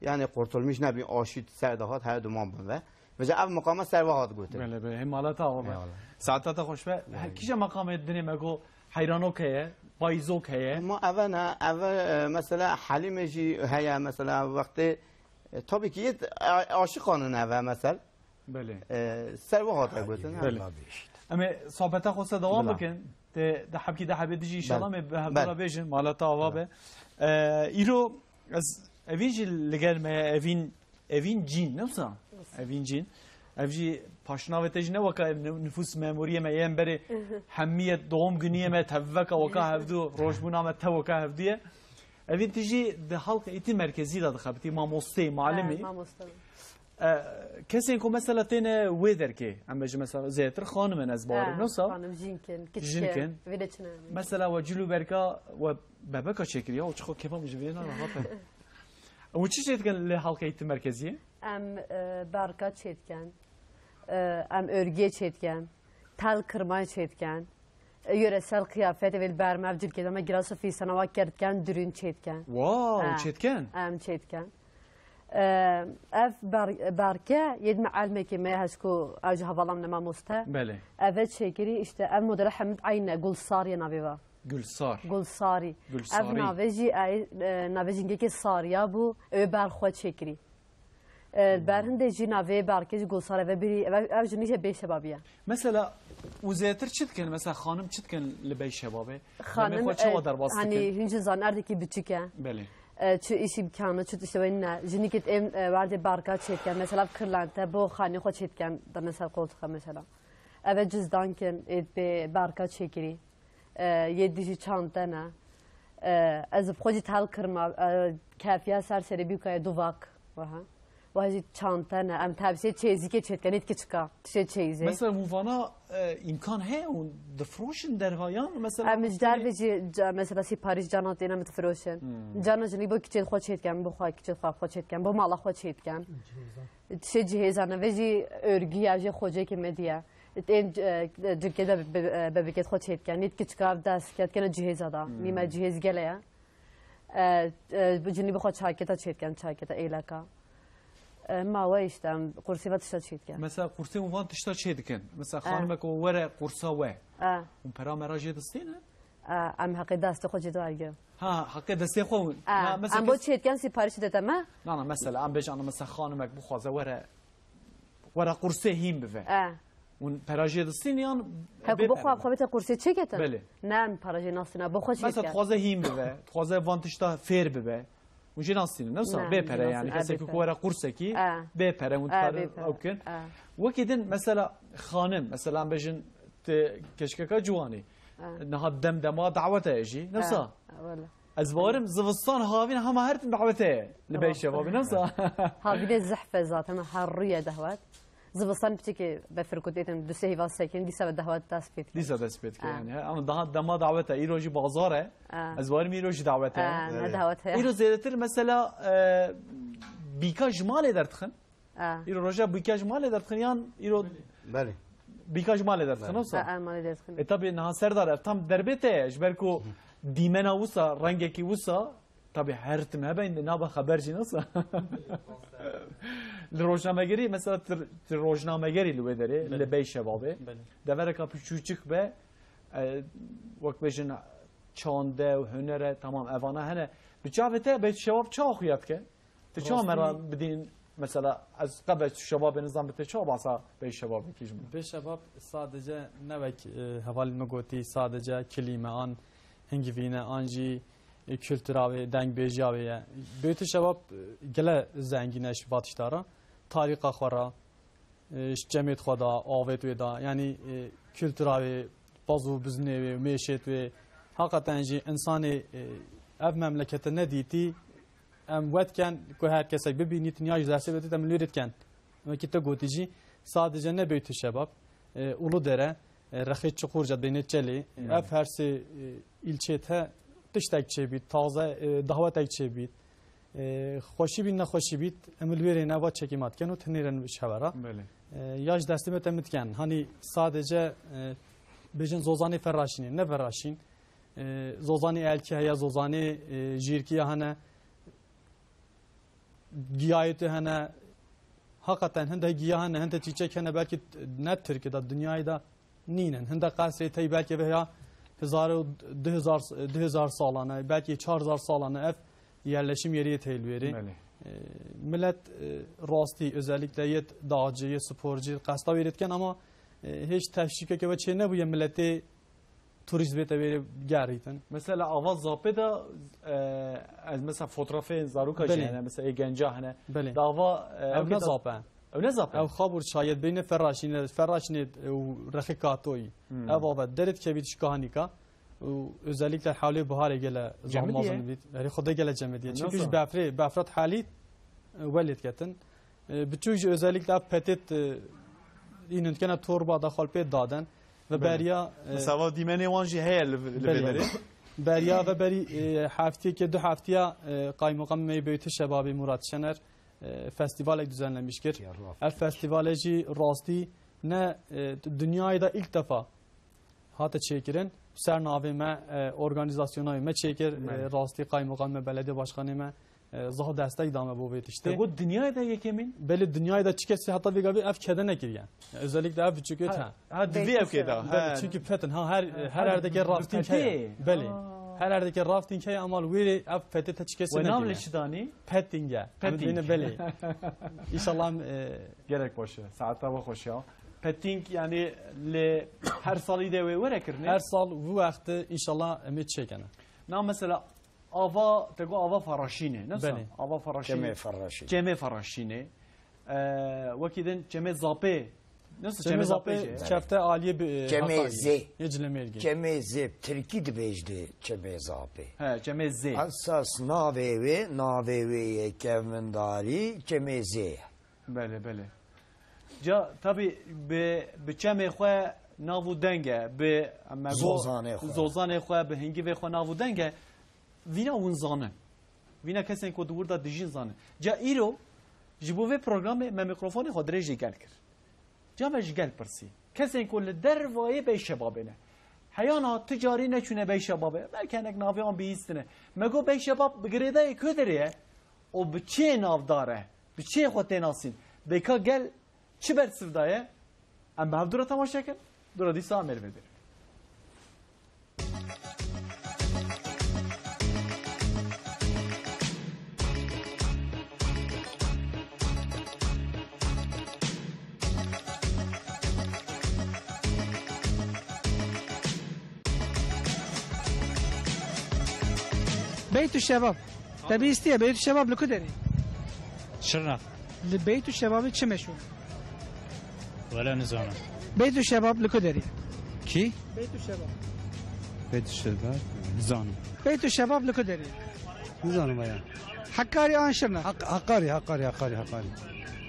Yani qurtulmuş nebî, aşît ser de hat, her duman bin ve. Vêca ev miqama ser ve hat gotin. Belê, belê. Hê mala te ava be. Eyvallah. Saeta te xweş be. Eyvallah. He, kîja meqamê dinê me got heyranok heye, payîzok heye. Ma eve ne, eve, e, mesela Helîmê jî heye, mesela wextê, e, tabii ki yê, a-, aşiqan in eve, mesela. Belê. E, ser ve hate gotin. Belê. Em ê sohbeta xwe se dewam bikin. Te de hebkî de hebê dijî înşallah em ê bi hevdû re bêjin, mala te ava be. E, îro ez evîn jî li gel me ye, evîn, evîn cîn, ne wisa? Evîn cîn. Ev jî paşnavê te jî ne weka ev nü-, nüfus memuriyê me yên berê hemiyê doğum güniyê me tevveka weka hevdû, rojbûna me teweka hevdû ye. Evîn tu jî di halka îtî merkezî de dixebitî, mamosteyê, malimî. He, mamoste. E, kesên ku mesela têne wê derkê, em bêjin mesela zêdetir xanim in ez bawerim, wisa? Xanim, jin kin, kiçik in, vê de çi ne? Mesela we cil û berka we bebeka çêkiriya û çiqo kêfa min ji vê re rahat e. Û çi çêdikin li halkeyî ti merkeziyê? Em, e, berka çêdikin, e, em örgiyê çêdikin, tel kirmayê çêdikin. Yöresel kıyafet, ev ê li ber me, ev cilkê de me girasê fîsana wa kerdken, dürün çêtken. Wow, çêtken? Em çêtken. Ev ber-, berke yê di me elmekê me hezku ew ji hevalam ne mamoste. Belê. Ev e çêkirî, işte ev modele hemd eyne, gul sarî ye navê va. Gulsar. Gulsarî. Gulsarî. Ev navê jî, e, e, navê jingekê Sariya bû, ew ê berxwe çêkirî. E, ber hindê jî navê berkê jî Gulsar e, ve birî, ev, ev jinî jî bê şebabî ye. Mesela, û zêtir çi dikin? Mesela, xanim çi dikin li bey şebabê? Xanim, Demê xwe çawa e, derbas hani dikin? Hûn jî zan erdekî biçik e. Belê. E, çi îşî bikane, çi tiştê wê ne. Jinîkê êm, e, werdê berka çêdiken. Mesela, kirlente, bo xanê xwe çêdiken, demê ser koltuxa mesela. Ev e cizdan kin, ê bê berka çêkirî. E, yê dijî çante ne. E, ez bi xwe jî tel kirma, e, kefiya ser serê bîka ye duvak. Weha. Weha jî çante ne. Em tepsiyê çêzîkê çêdiken, nêt kiçika. Tişê çeyizê. Mesela hûn vana, e, îmkan heye hûn difiroşin derva yan? Mesela Em ji derve jî ca-, mesela sîparîş cana têne min difiroşin. Hmm. Cana jinî bo kiçên xwe çêdiken, bo xwe kiçên xwe xwe çêdiken, bo mala xwe çêdiken. Tişê cihêzan e, vê jî örgü ya jê xocekê me diye. Tên, e, cirkê de be-, be-, bebikê xwe çêdiken. Nît kiçika dest ket kene cihêza da. Hmm. Nîme cihêz gele ye. E, e, bi cinî bi xwe çaketa çêdiken, çaketa êleka. E, ma we işte, em qursê ve tişta çêdiken. Mesela qursê û van tişta çêdikin. Mesela E. xanimek o were qursa we. E. Hûn pera mera jê distîne? E, em heqê destê xwe jê diwergin. Ha, heqê destê xwe hûn. E, Ha, mesela em bo kes- çêdiken sîparîş dide me. Na, na, mesela, em bêjin, mesela, xanimek bixwaze were, were qursê hîn bive. E. Hûn pera jê distîn yan He, ku bê bo xwe pere? Xwe bête qursê çêketin? Belê. Ne, em para jê nastîne, bo xwe Mesela, çêdiken. dixwaze hîn bive, dixwaze van tişta fêr bibe. Hûn jê nastînin, ne wisa? Ne, Bê pere jê yani, nastînin, e, kesekî bê ku pere. were qursek e, E. bê pere, hûn E, dikarin bê pere. ew kin. E. Wekî din, mesela, xanim, mesela, em bêjin, tu keşkeka ciwanî. E. Niha dem dema dawete ye jî, ne wisa? E, e, wele. Ez bawerim zivistan havîn hema her tim dawete ye. Li bey şevabî, ne wisa? Havînê zehf e zaten, her rûye dehwet. Zivistan piçekê befir ku têtin du sê hîva sekin, dîsa ve dehwet dest pê dike. Dîsa dest pê dike Ha. yani, he? Ama daha dema dawete, îro jî bazar e. Ha. Ez bawerim îro jî dawete. Ha, ne Evet. dehwet heye. Îro zêdetir mesela, e, bîka ji malê derdixin? Ha. Îro roja bîka ji malê derdixin yan îro Belê. bîka ji malê derdixin, Belê. wisa? Ha, ha, malê derdixin. E, tabi niha serdar ev tam derbê te ye, ji ber ku dîmena wisa, rengekî wisa, tabi her tim hebe, indi nabe xeber jî, ne wisa? Li rojnamegerî, mesela, tu, tu rojnamegerî li wê derê, Belê. li bey şebabê. Belê. Devereka piçûçik be, e, wek bêjin çande û hunere, tamam, evana hene. Bi çavê te bey şebab çawa xuya dike? Tu çawa Rastî me re bidîn, mesela, ez qebe şebabê nizam bi te çawa basa bey şebabê kî ji min? Bê şebab sadece ne wek, e, hevalên me gotî, sadece kilîme an hingivîne an jî, e, kultura wê, dengbêjiya wê ye. Bê tu şebab, e, gele zengîn e ji vatişta re, tarîxa xwe re, e, ji çemêt xwe da, avêt wê da, yanî, e, kultura wê, paz û biznê wê, mêşêt wê. Haqeten jî insanê, e, ev memlekete nedîtî, em wet ken ku her kesek bibînît, niya ji dersê bidît, em li wê dikin. Wekî te gotî jî, sadece ne beyt şebab, e, Uludere, e, rexê Çuqurca, Beynê Çelê, Hmm. ev her sê, e, îlçê te tiştek çêbît, taze, e, dahwetek çêbît. E, xweşî bît, nexweşî bît, em li wê rê neva çekî ma dikin û tenêren ji hev re. Belê. E, ya ji destê me te min dikin. Hanî sadece, e, bêjin zozanê Ferraşînê, ne Ferraşîn. E, zozanê elkî heye, zozanê, e, jîrkî ya hene, giyayê tu hene. Haqeten hinde giya hene, hinde çîçek hene, belkî ne Tirkiye de, dinyayê de nînin. Hinde qesrê tey belkî veya hezar û du hezar, du hezar salane, belkî çar hezar salane ev yerleşim yeri yê tey li wêrê. Belê. E, millet, e, rastî, özellikle yê dağcı, yê sporcu, qesta wêrê dikin ama, e, hiç teşvikeke ve çê nebûye milletê turîst bête wê gerîtin. Mesela ava Zapê de, e, ez mesela fotoğrafê zaroka jî Belê. hene, mesela ê genca hene. Belê. Dava, e, Ew ew ne kêta Zap e. Ew ne Zap e? Ew Xabûr çayê beyne Ferraşîne, Ferraşîne û Rexê Katoyî. Hmm. Ev ava derê dikevît ji Kahanîka û özellikle hewlê biharê gele Cemidî ye? Zalmazin bît. Herî xwe de gele cemidî ye. Nasıl? Çünkü ji befrê, befrat halît, e, welê diketin. E, biçûk jî özellikle ev petêt, e, înin dikene torba da xwe li pê daden. Ve Belê. beriya, e, Mesela va dîmenê wan jî heye li, li Belê. vê derê. Beriya ve berî, e, heftiyeke, du heftiya, e, Kaymakam Meybeyti Şebabî Murat Şener, e, festivalek düzenlemiş kir. Ya, raf. Ev festivalê jî rastî ne, e, dinyayê de ilk defa hate çêkirin. Ser navê me, e, organizasyona me çêkir, e, Belê. rastî Kaymakam me, Belediye Başkanê me, E, zaf destek dame bo vê tiştê. Te got dinyayê de yekemîn? Belê, dinyayê de çi kesî heta vê gavê ev kede nekiriye. Ya, özellikle ev biçûkê te. Ha, ha, di vê ew kê de. Belê, ha. Çünkü petin, ha, her, her erdeke rafting heye. Belê. Aa. Her erdeke rafting heye, ama li wê rê ev petê te çi kesî nekiriye. Wê nav li çi danî? Petting e. Petting. Em dibêne belê. İnşallah, e, Gelek baş e. Saeta we xweş ya. Petting, yani, li her salî de wê were kirinê? Her sal vî wextî, inşallah, em ê çêkene. Na mesela, ava, te got ava Faraşînê, ne sa? Belê. Ava Faraşînê. Çemê Faraşînê. Çemê Faraşînê. Ee, wekî din Çemê Zapê. Nasıl Çemê Çemê Zapê, Zapê jî? Çefte aliyê bi, e, Çemê Hasanê. Zê. Yê Cilemêrgê. Çemê Zê, Tirkî dibêjdi Çemê Zapê. He, Çemê Zê. Esas navê wê, navê wê yê kevndarî Çemê Zê ye. Belê, belê. Ca, tabî bi, bi çemê xwe nav û deng e, bi, me go, Zozanê xwe. Zozanê xwe, bi hingivê xwe nav û deng e. Vîna hûn zanin. Vîna kesên ku di wir de dijîn zanin. Ca îro ji bo vê programê me mîkrofonê xwe dirêj jî gel kir. Ca me ji gel pirsî. Kesên ku li dervayê Beyt Şebabê ne. Heyana ti carî neçûne Beyt Şebabê. Belkî hinek navê wan bihîstine. Me got Beyt Şebab bi girêdayê ku derê ye û bi çiyê navdar e. Bi çiyê xwe tê nasîn. Bêka gel çi bersiv daye? Em bi hev dû re temaşe kin. Dû re dîsa em ê li vê derê. Beyt û Şebab. Te bihîstiye, Beyt û Şebab li ku derê? Şirnex. Li Beyt û Şebabê çi meşhûr? Wele nizanim. Beyt û Şebab li ku derê? Kî? Beyt û Şebab. Beyt û Şebab? Nizanim. Beyt û Şebab li ku derê? Nizanim aya. Hekarî an Şirnex? Hak-, Hekarî, Hekarî, Hekarî, Hekarî.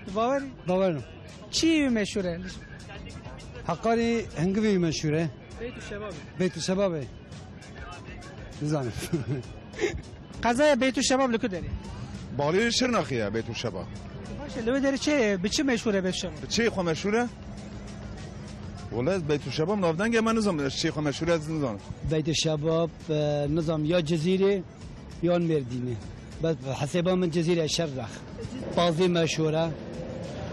Tu bawer î? Bawer im. Çi wî meşhûr e? Hekarî hingivê wî meşhûr e. Beyt û Şebab. Beyt û Şebab e. Nizanim. Qezaya Beyt û Şebab li ku derê? Balê Şirnexê ye Beyt û Şebab. Baş e, li wê derê çi, bi çi meşhûr e Beyt û Şebab? Bi çi xwe meşhûr e? Wele ez Beyt û Şebab navdeng e, me nizam, ez çi xwe meşhûr e, ez nizam. Beyt û Şebab, e, nizam ya Cizîrê, yan Mêrdînê. Bes hesêba min Cizîrê Şirnex. Pazî meşhûr e,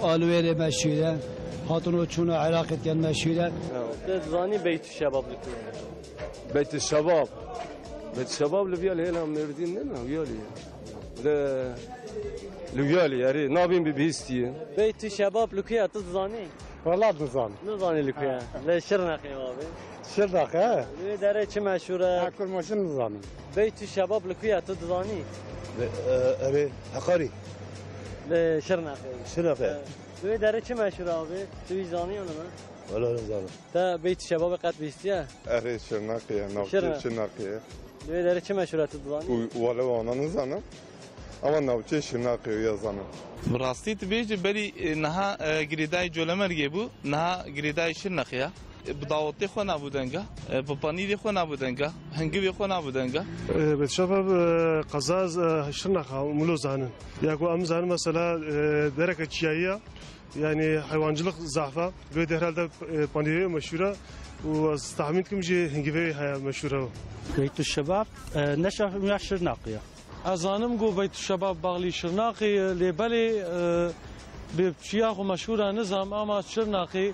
alwêrê meşhûr e, hatin û çûna Iraqê diyan meşhûr e. Te zanî Beyt û Şebab li ku ye? Beyt Şebab. Beyt Şebab li viyalî hêla Mêrdîn ne, ne viyalî. De li viyalî, erê, nabîn bi bihîstî. Beyt Şebab li ku ye, tu dizanî? Wela dizan. Nizanî li ku ye? Ha. Li Şirnexê abi. Şirnex, he? Li wê derê çi meşhûr e? Ha, kurmaşin nizanim. Beyt Şebab li ku ye, tu dizanî? Li, e, erê, Hekarî. Li Şirnexê. Şirnexê. Evet. Li wê derê çi meşhûr e abi? Tu wî zanî ya ne? Wela nizanim. Te Beyt Şebabê qet bihîstiye? Erê, Şirnexê ye, navçeyê Şirnex. Şirnexê ye. Li wê derê çi meşhûr e, tu dizanî? Û, wele wana nizanim. Ama navçeyê Şirnexê ye, ya zanim. Bi rastî tu bêjî berî, e, niha, e, girêdayî Colemêrgê bû, niha girêdayî Şirnexê ye. E, bi dawetê xwe nabû denga, e, bi panîrê xwe nabû denga, hingivê xwe nabû denga. E, Beyt Şebab, e, qeza, e, Şirnex e, em wilo zanin. Ya ku em zanin mesela, e, dereke çiyayî ye. Yani hayvancılık zaf e. Vê de herhalde, e, panîrê meşhûr e û ez tahmîn dikim jî hingivê heye meşhûr e. Beyt Şebab, e, neşa ya Şirnexê ye. Ez zanim ku Beyt Şebab baxlî Şirnexê ye, lê belê, e, bi çiya xwe meşhûr e nizam, ama Şirnexê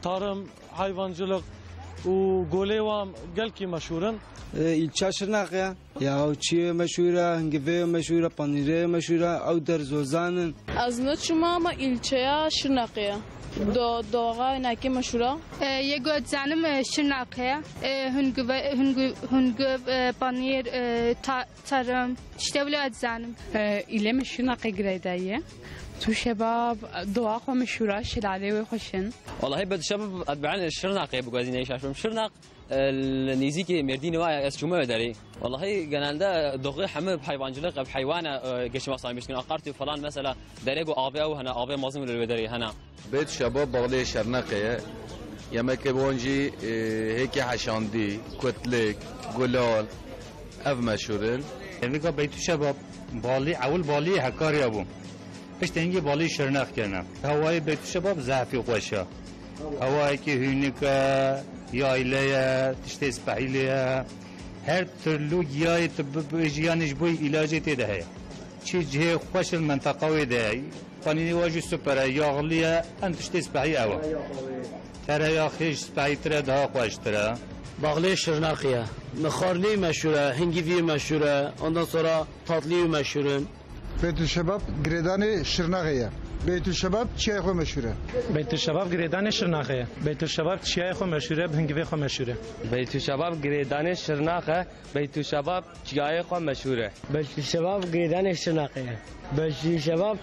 tarım, hayvancılık û golê wan gelkî meşhûr in. E, îlça Şirnexê ye. Ya çiyê meşhûr e, hingivê meşhûr e, panîrê meşhûr e, ew der zozan in. Ez neçûme, ama îlçeya Şirnexê ye. Do-, doğa nekê meşhûr e. E, yê ku ez dizanim, e, Şirnexê ye. E, hungive-, hungu-, hungiv, e, panîr, e, ta-, tarım, tiştê wilo ez dizanim. E, îlê min Şirnexê girêdayî ye. Tu Şebab, doğa xwe meşhûr e, şelalê wê xweş in. Wallahî Beyt Şebab ez bi enê Şirnexê bigwezîne, şaş bim. Şirnex E, li nêzîkî Mêrdînê wa ye, ez çûme wê derê. Wellahî genelde doxê hemû bi heywancılık, bi heywan e, e, geçima sahibî dikin. Aqartê falan mesela derê ku avê ew hene, avê mezin li wê derê hene. Beyt Şebab balê Şirnexê ye. Yemekê wan jî, e, hêkê heşandî, kutlik, gulal, ev meşhûr in. Nika Beyt Şebab balî, ewil balî Hekarya bû. Piştî hingî balî Şirnex kirine. Hewayê Beyt Şebab zehfî xweş e. Hewayekî hûnik e, yayle ye, tiştê spehîlê ye. Her türlü giyayê tu bi-, bi-, jiyanê ji bo îlacê tê de heye. Çi cihê xweş li menteqa wê de ye. Xwenînê we jî super e, yaxlî ye, em tiştê spehî ew e. Tereyax hêj spehîtir e, daha xweştir e. Baxlê Şirnexê ye. Xwarinê meşhûr e, hingivî meşhûr e, ondan sonra tatlî meşhûr in. Beytül Şebab girêdanê Şirnexê ye. Beytül Şebab çiyayê xwe meşhûr e. Beytül Şebab girêdanê Şirnexê ye. Beytül Şebab çiyayê xwe meşhûr e, bi hingivê xwe meşhûr e. Beytül Şebab girêdanê Şirnexê, Beytül Şebab çiyayê xwe meşhûr e. Beytül Şebab girêdanê Şirnexê ye. Beytül Şebab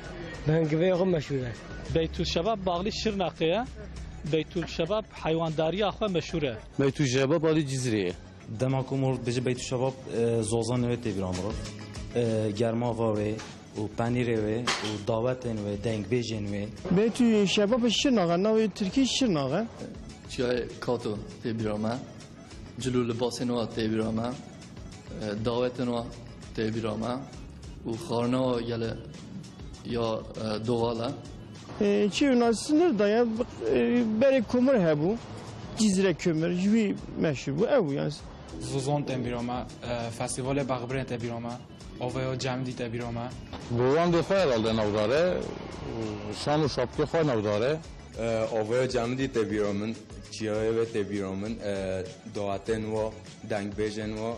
bi hingivê xwe meşhûr e. Beytül Şebab baxlî Şirnexê ye. Beytül Şebab heywandariya xwe meşhûr e. Beytül Şebab alî Cizrê ye. Dema ku mirov dibêje Beytül Şebab, e, zozanê wê tê bîra mirov. E, germava wê û penîrê wê û dawetên wê, dengbêjên wê. Beytül Şebab Şirnexê, navê tirkî Şirnexê. Çiyayê Kato tê bîra me. Cil û libasên wa tê bîra me, e, dawetên wa tê bîra me û xwarina wa gelê ya, e, doğal e. E, çi wina sinir da ya, e, berê komir hebû, Cizre kömür, ji wî meşhur bû, ew bû yani. Zozan tên bîra me, e, festîvalê Bexbirê tê bîra me, Avaya Cemidî tê bîra me. Govandê xwe herhalde navdar e, şan û şapkê xwe navdar e. E, Avaya Cemidî tê bîra min, çiyayê wê tê bîra min, e, dawetên wa, dengbêjên wa.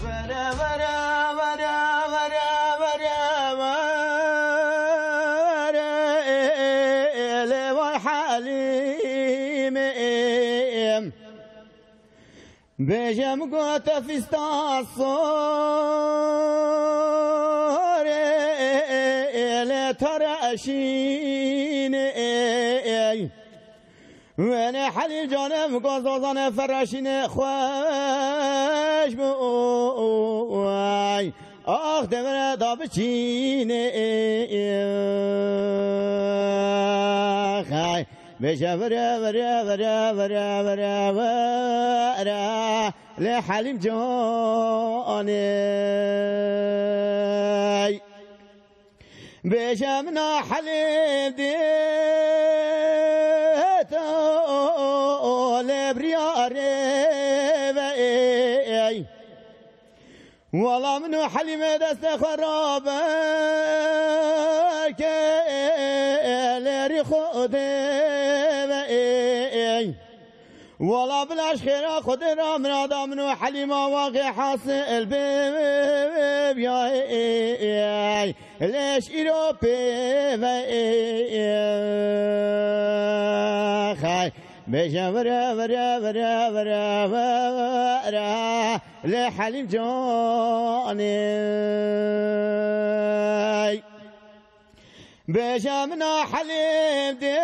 Were, were, were, were, were, were, ele vay Halîmê. Bêje min gote fîsta sorê lê tereşînê. Wene Helîm canê min go zozanê fereşînê xweş bû. Ax devre da biçînê. Xay. Bêje vire, vire, vire, vire, vire, vire, lê Helîm canê. Bêje min a Helîm dî to lê biriyarê ve. Wala min û Helîmê destê xwe rabe ke lêrî Xwedê ve. Wala bila ji xêra Xwedê ra mirada min û Helîma waxê hasil bê, bê, bê, bê, bê, lêş îro pê ve. Xay. Bêje vire, vire, vire, vire, vire, lê Helîm canê. Bêje min a Helîm dê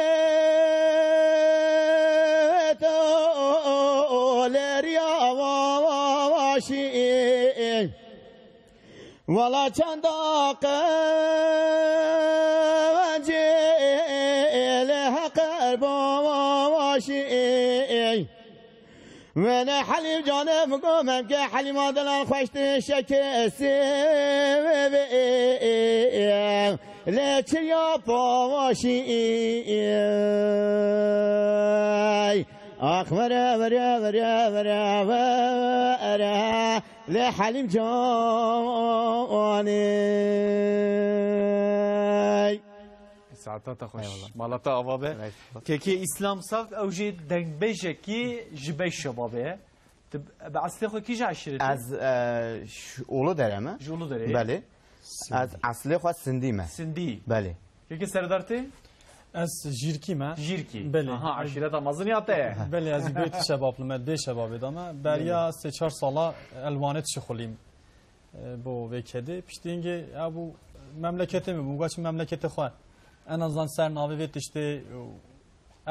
to lê riya wa, wa, wa şî. Wala çanda qencê lê heqer bawaşî. Wene Helîm canê min go memke Helîma dilan xweştir şekê sê lê çirya bawaşî. Ax vere, vere, vere, vere, vere. Lê Helîm canê. Saeta te xweş. Eyvallah. Mala te ava be. Eyvallah. Kekê Îslam Sax, ew jî dengbêjekî ji Beyşebabê ye. Tu bi eslê xwe kî ji eşîretê? Ez, e, ş-, Uludere me. Ji Uluderê? Belê. Sindî. Ez eslê xwe Sindî me. Sindî. Belê. Kekê Serdar tê? Ez Jîrkî me. Jîrkî. Belê. Aha, eşîreta mezin ya te ye. Belê, ez jî Beytî Şebab li me, dê Şebabê de me. Beriya sê çar sala elwanê dişixulîm, e, bo vê kedê. Piştî hingê, ya bû memleketê min bû. Gaçî memleketê xwe. En azından ser navê vê tiştê, e,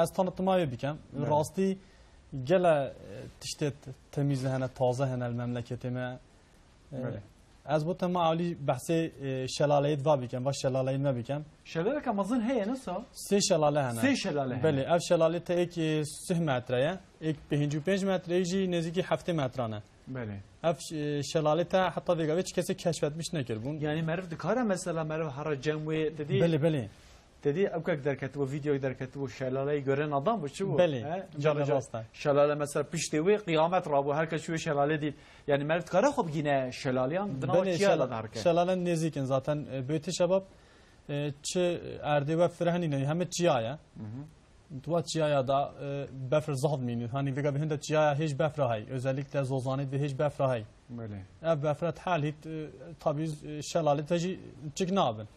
ez tanıtıma wê bikem. Evet. Rastî gele, e, tiştê t-, temîz hene, taze hene li memleketê me. E, Belê. Ez bo tema alî behsê, e, şelaleyê diva bikem, va şelaleyê me bikem. Şelaleka mezin heye, ne sa? Sê şelale hene. Sê şelale hene. Belê, ev şelale te êk, e, sih metre ye, êk pêncî û pênc metre, êk jî nêzîkî heftê metran e. Belê. Ev, e, şelale te heta vêga vê çi kesê keşfetmiş nekiribûn. Yani meriv dikare mesela meriv here cem wê didî? Belê, belê. Te dî ewkek derketibû, vîdeoyek derketibû, şelaleyê gören adam bû, çi bû? Belê, He? belê, Carna car rast e. Şelale mesela piştê wê qiyamet rabû, her kes wê şelalê dît. Yani meriv dikare xwe bigîne şelaliyan, di nava Belê, çiya şela-, de herke. Şelalen nêzîk in zaten. E, Beytî Şebab, e, çi erdê we fireh nîne, heme çiya ye. Hı hı. Di wa çiyaya da, e, befir zaf mînî. Hani vêga bi hinde çiyaya hêj befra hey. Özellikle Zozanê di hêj befra hey. Belê. Ev befra thelît, e, tabii, e, şelalê te jî çik nabin.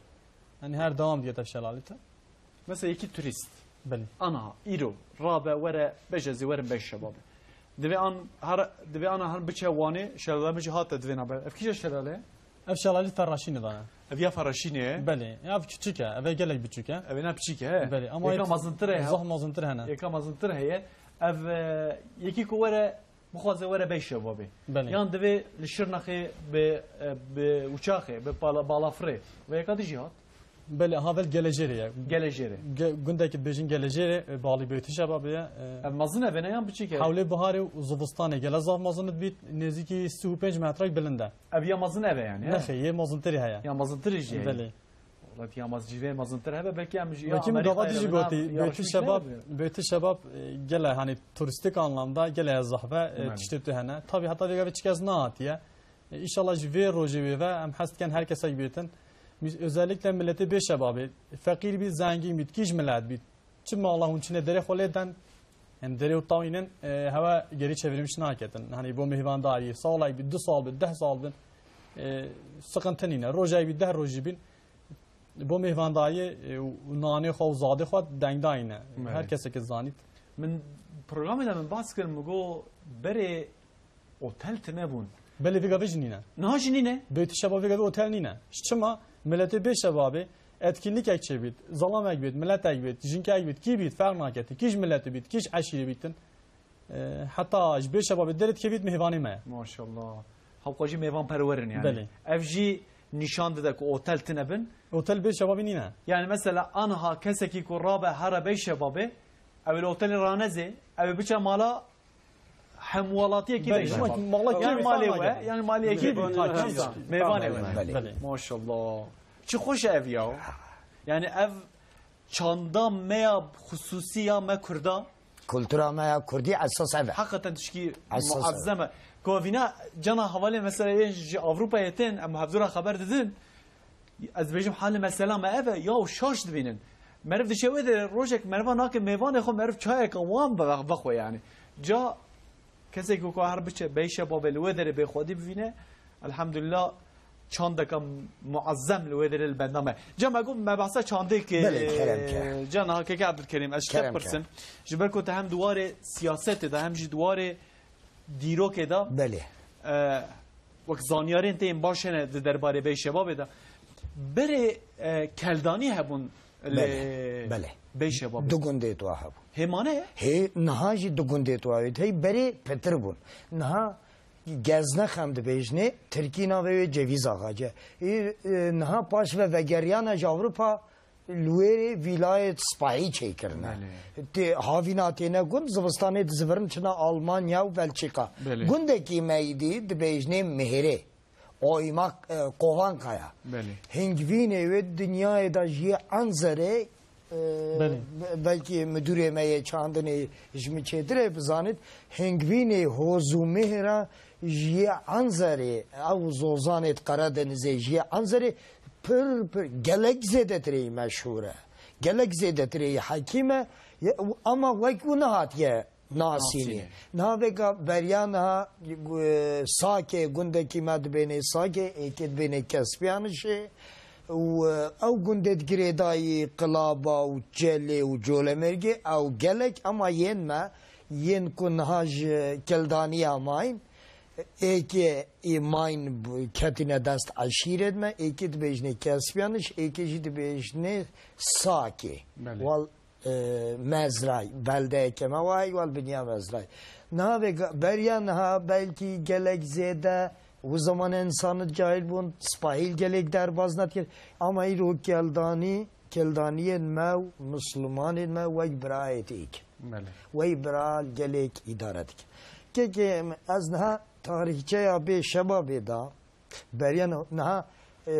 Hani her dewam diye te şelalê te. Mesela yekî turîst. Belê. Ana, îro, rabe, were, beje zî werin Beyşebabê. Divê an, her, divê ana her biçe Wanê, şelale min jî hate divê nabe. Ev kîje şelale ye? Ev şelalî Ferraşînê de ye. Ev ya Ferraşînê ye? Belê. Ev küçük e. Ev gelek biçûk e. Ev ne biçîk e, he? Belê. Ama Yeka yek-, mezintir e, zaf mezintir hene. Yeka mezintir heye. Ev, e, yekî ku were, bixwaze were Beyşebabê. Belê. Yan divê li Şirnexê bi, e, bi uçaxê, bi pala-, balafirê. Ve yeka dijî hat? Belê, ha vel Gelejêrê ye. Gelejêrê. Ge-, gundekî dibêjin Gelejêrê, e, balî Beytî Şebabê ye, e, Ev mezin e vêne yan biçîk e? Hewlê biharê û zivistanê gele zaf mezin dibît, nêzîkî sî û pênc metrek bilind e. Ev ya mezin ev e yani, he? Nexê, yê mezintirî heye. Ya mezintirî jî heye. Belê. Wela ya mez-, cîvê mezintir hebe, belkî em jî ya Wekî min Amerîkayê gavadî jî re gotî, vêna Beytî yarışmış Şebab, nebe. Beytî Şebab, e, gele, hani, turistik anlamda gele zahve, e, Belê. tiştê tu hene. Tabii heta vêga ve çi kes nehatiye. E, înşallah ji vê rojê wê ve em hez dikin her kesek bêtin. Biz-, özellikle milletê Beyşebabê, feqîr bît, zengîn bît, kîj millet bît. Çi mala hûn çine derê xwe lê den, yani derê û tawînin, e, hewe geri çevirmiş naketin. Hani bo mêvandarî, salek bît, du sal bît, deh sal bin, e, sıkıntı nîne. Rojek bît, deh rojî bin, bo mêvandariyê, e, û nanê xwe û zadê xwe dengdayîne. Belê. Her keseke zanît. Min programê de min bahs kir, min got berê otel tine bûn. Belê, vêga vê jî nîne. Niha jî nîne. Beytî Şebab vêga vê otel nîne. Ji çima? Miletê Beyşebabê etkinlikek çêbît, zalamek bît, miletek bît, jinkek bît, kî bît, ferq nake, tu kî ji miletê bît, kî ji eşîrê bîtin. E, heta ji Beyşebabê derê dikevît mêvanê me ye. Maşallah. Hewqa jî mêvan perwer in yani. Belê. Ev jî nîşan dide ku otel tine bin. Otel Beyşebabê nîne. Yani mesela anha kesekî ku rabe here Beyşebabê, ew ê li otelê ranezê, ew ê biçe mala hemwelatiyekî Belê, Beyşebabê. Mala Yani kê malê bî, we, yani malê yekê bî, Mêvanê we. Mêvanê we. Belê. Belê. Maşallah. Çi xweş e ev ya. Yani ev çanda me ya xusûsî ya me Kurda. Kultura me ya Kurdî esas ev e. Heqeten tişkî Esas ev e. muazzem e. Kovîna cana hevalê mesela yên ji Avrupayê tên, em hevdû re xeber didin. Ez dibêjim halê mesela me ev e, ya û şaş dibînin. Meriv diçe wê derê, rojek meriva nake mêvanê xwe, meriv çayeke wan be-, vexwe yani. Ca kesek ku her biçe Beyşebabê li wê derê bê xwedî bivîne, elhamdulillah çandeke muazzem li wê derê li benda me. Ca me got me behsa çandê ke, Belê, kerem ke. ca niha keke Ebdulkerîm, ez ji te Kerem ke. pirsim. Ji ber ku te hem di warê siyasetê de hem jî di warê dîrokê de, Belê. e, wek zanyarên te yên baş hene di derbarê Beyşebabê de. Berê, e, keldanî hebûn li Belê, belê. Beyşebabê. Du gundê tu hebûn. Hê mane ye? Hê niha jî du gundê tu hebûn. Hê berê pitir bûn. Niha geznex em dibêjinê, tirkî navê wê Cevîz Axace. Ê, e, niha paş ve vegeriyane ji Avrupa, li wê rê vîlayê spahî çêkirine. Belê. Tê, havîna têne gund, zivistanê dizivirin çina Almanya û Belçîka. Belê. Gundekî me yî dî dibêjinê Mihêrê, Oymak, e, Kovankaya. Belê. Hingvînê wê dinyayê de ji yê Enzerê, e, Belê. be-, belkî midûrê me yê çandinê ji min çêtir ê bizanit. Hingvînê Hoz û Mihêra ji yê Enzerê, ew zozanê di Qeredenizê ji yê Enzerê pir, pir, gelek zêdetirê meşhûr e. Gelek zêdetirê hekîm e. Ye, ama wek wî nehatiye nasînê. Nasînê. Niha vêga beriya niha, e, Sakê, gundekî me dibênê Sakê, êkê dibênê Kespiyanişê. Û, e, ew gundê di girêdayî Qilaba û Çelê û Colemêrgê, ew gelek, ama yên me, yên ku niha ji Keldaniya mayîn, êkê ê mayîn b-, ketîne dest eşîret me, êkê dibêjinê Kespiyanij, êkê jî dibêjinê Sakê. Belê. Wal, e, Mezray, beldeyeke me wayî, wal binya Mezray. Niha vê ga-, beriya niha belkî gelek zêde, û zaman însanit cahil bûn, spahîl gelek derbaz nedikir. Ama îro keldanî, keldaniyên me û mislimanên me wek birayê têk. Belê. Wey bira gelek îdare dikin. Kekê ez niha tarîxçeya bê şebabê da, beriya niha e,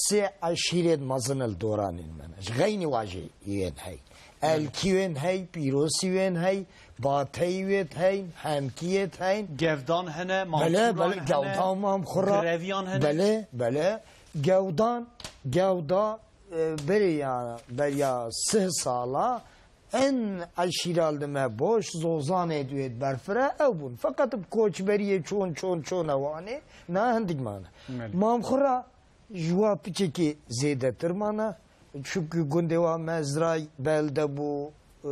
sê eşîrêt mezin li doranên me ne. Ji xeynî wajê yên hey. Elkî wên hey, Pîrosî wên hey, Bateyî wêt hey, Hemkî yêt hey. Gevdan hene, Bele, Mamxuran bele, hene, Gevdan, Mamxura. Gireviyan hene. Bele, bele. Gevdan, Gevda, e, berê ya, beriya sih sala en eşîral dime boş, zozanê duêt berfire ew bûn. Feqet bi koçberiyê çon, çon, çon ewanê, na hindik mane. Belê. Mamxura ji wa piçekî zêdetir mane. Çunkî gundê wa Mezray belde bû, e,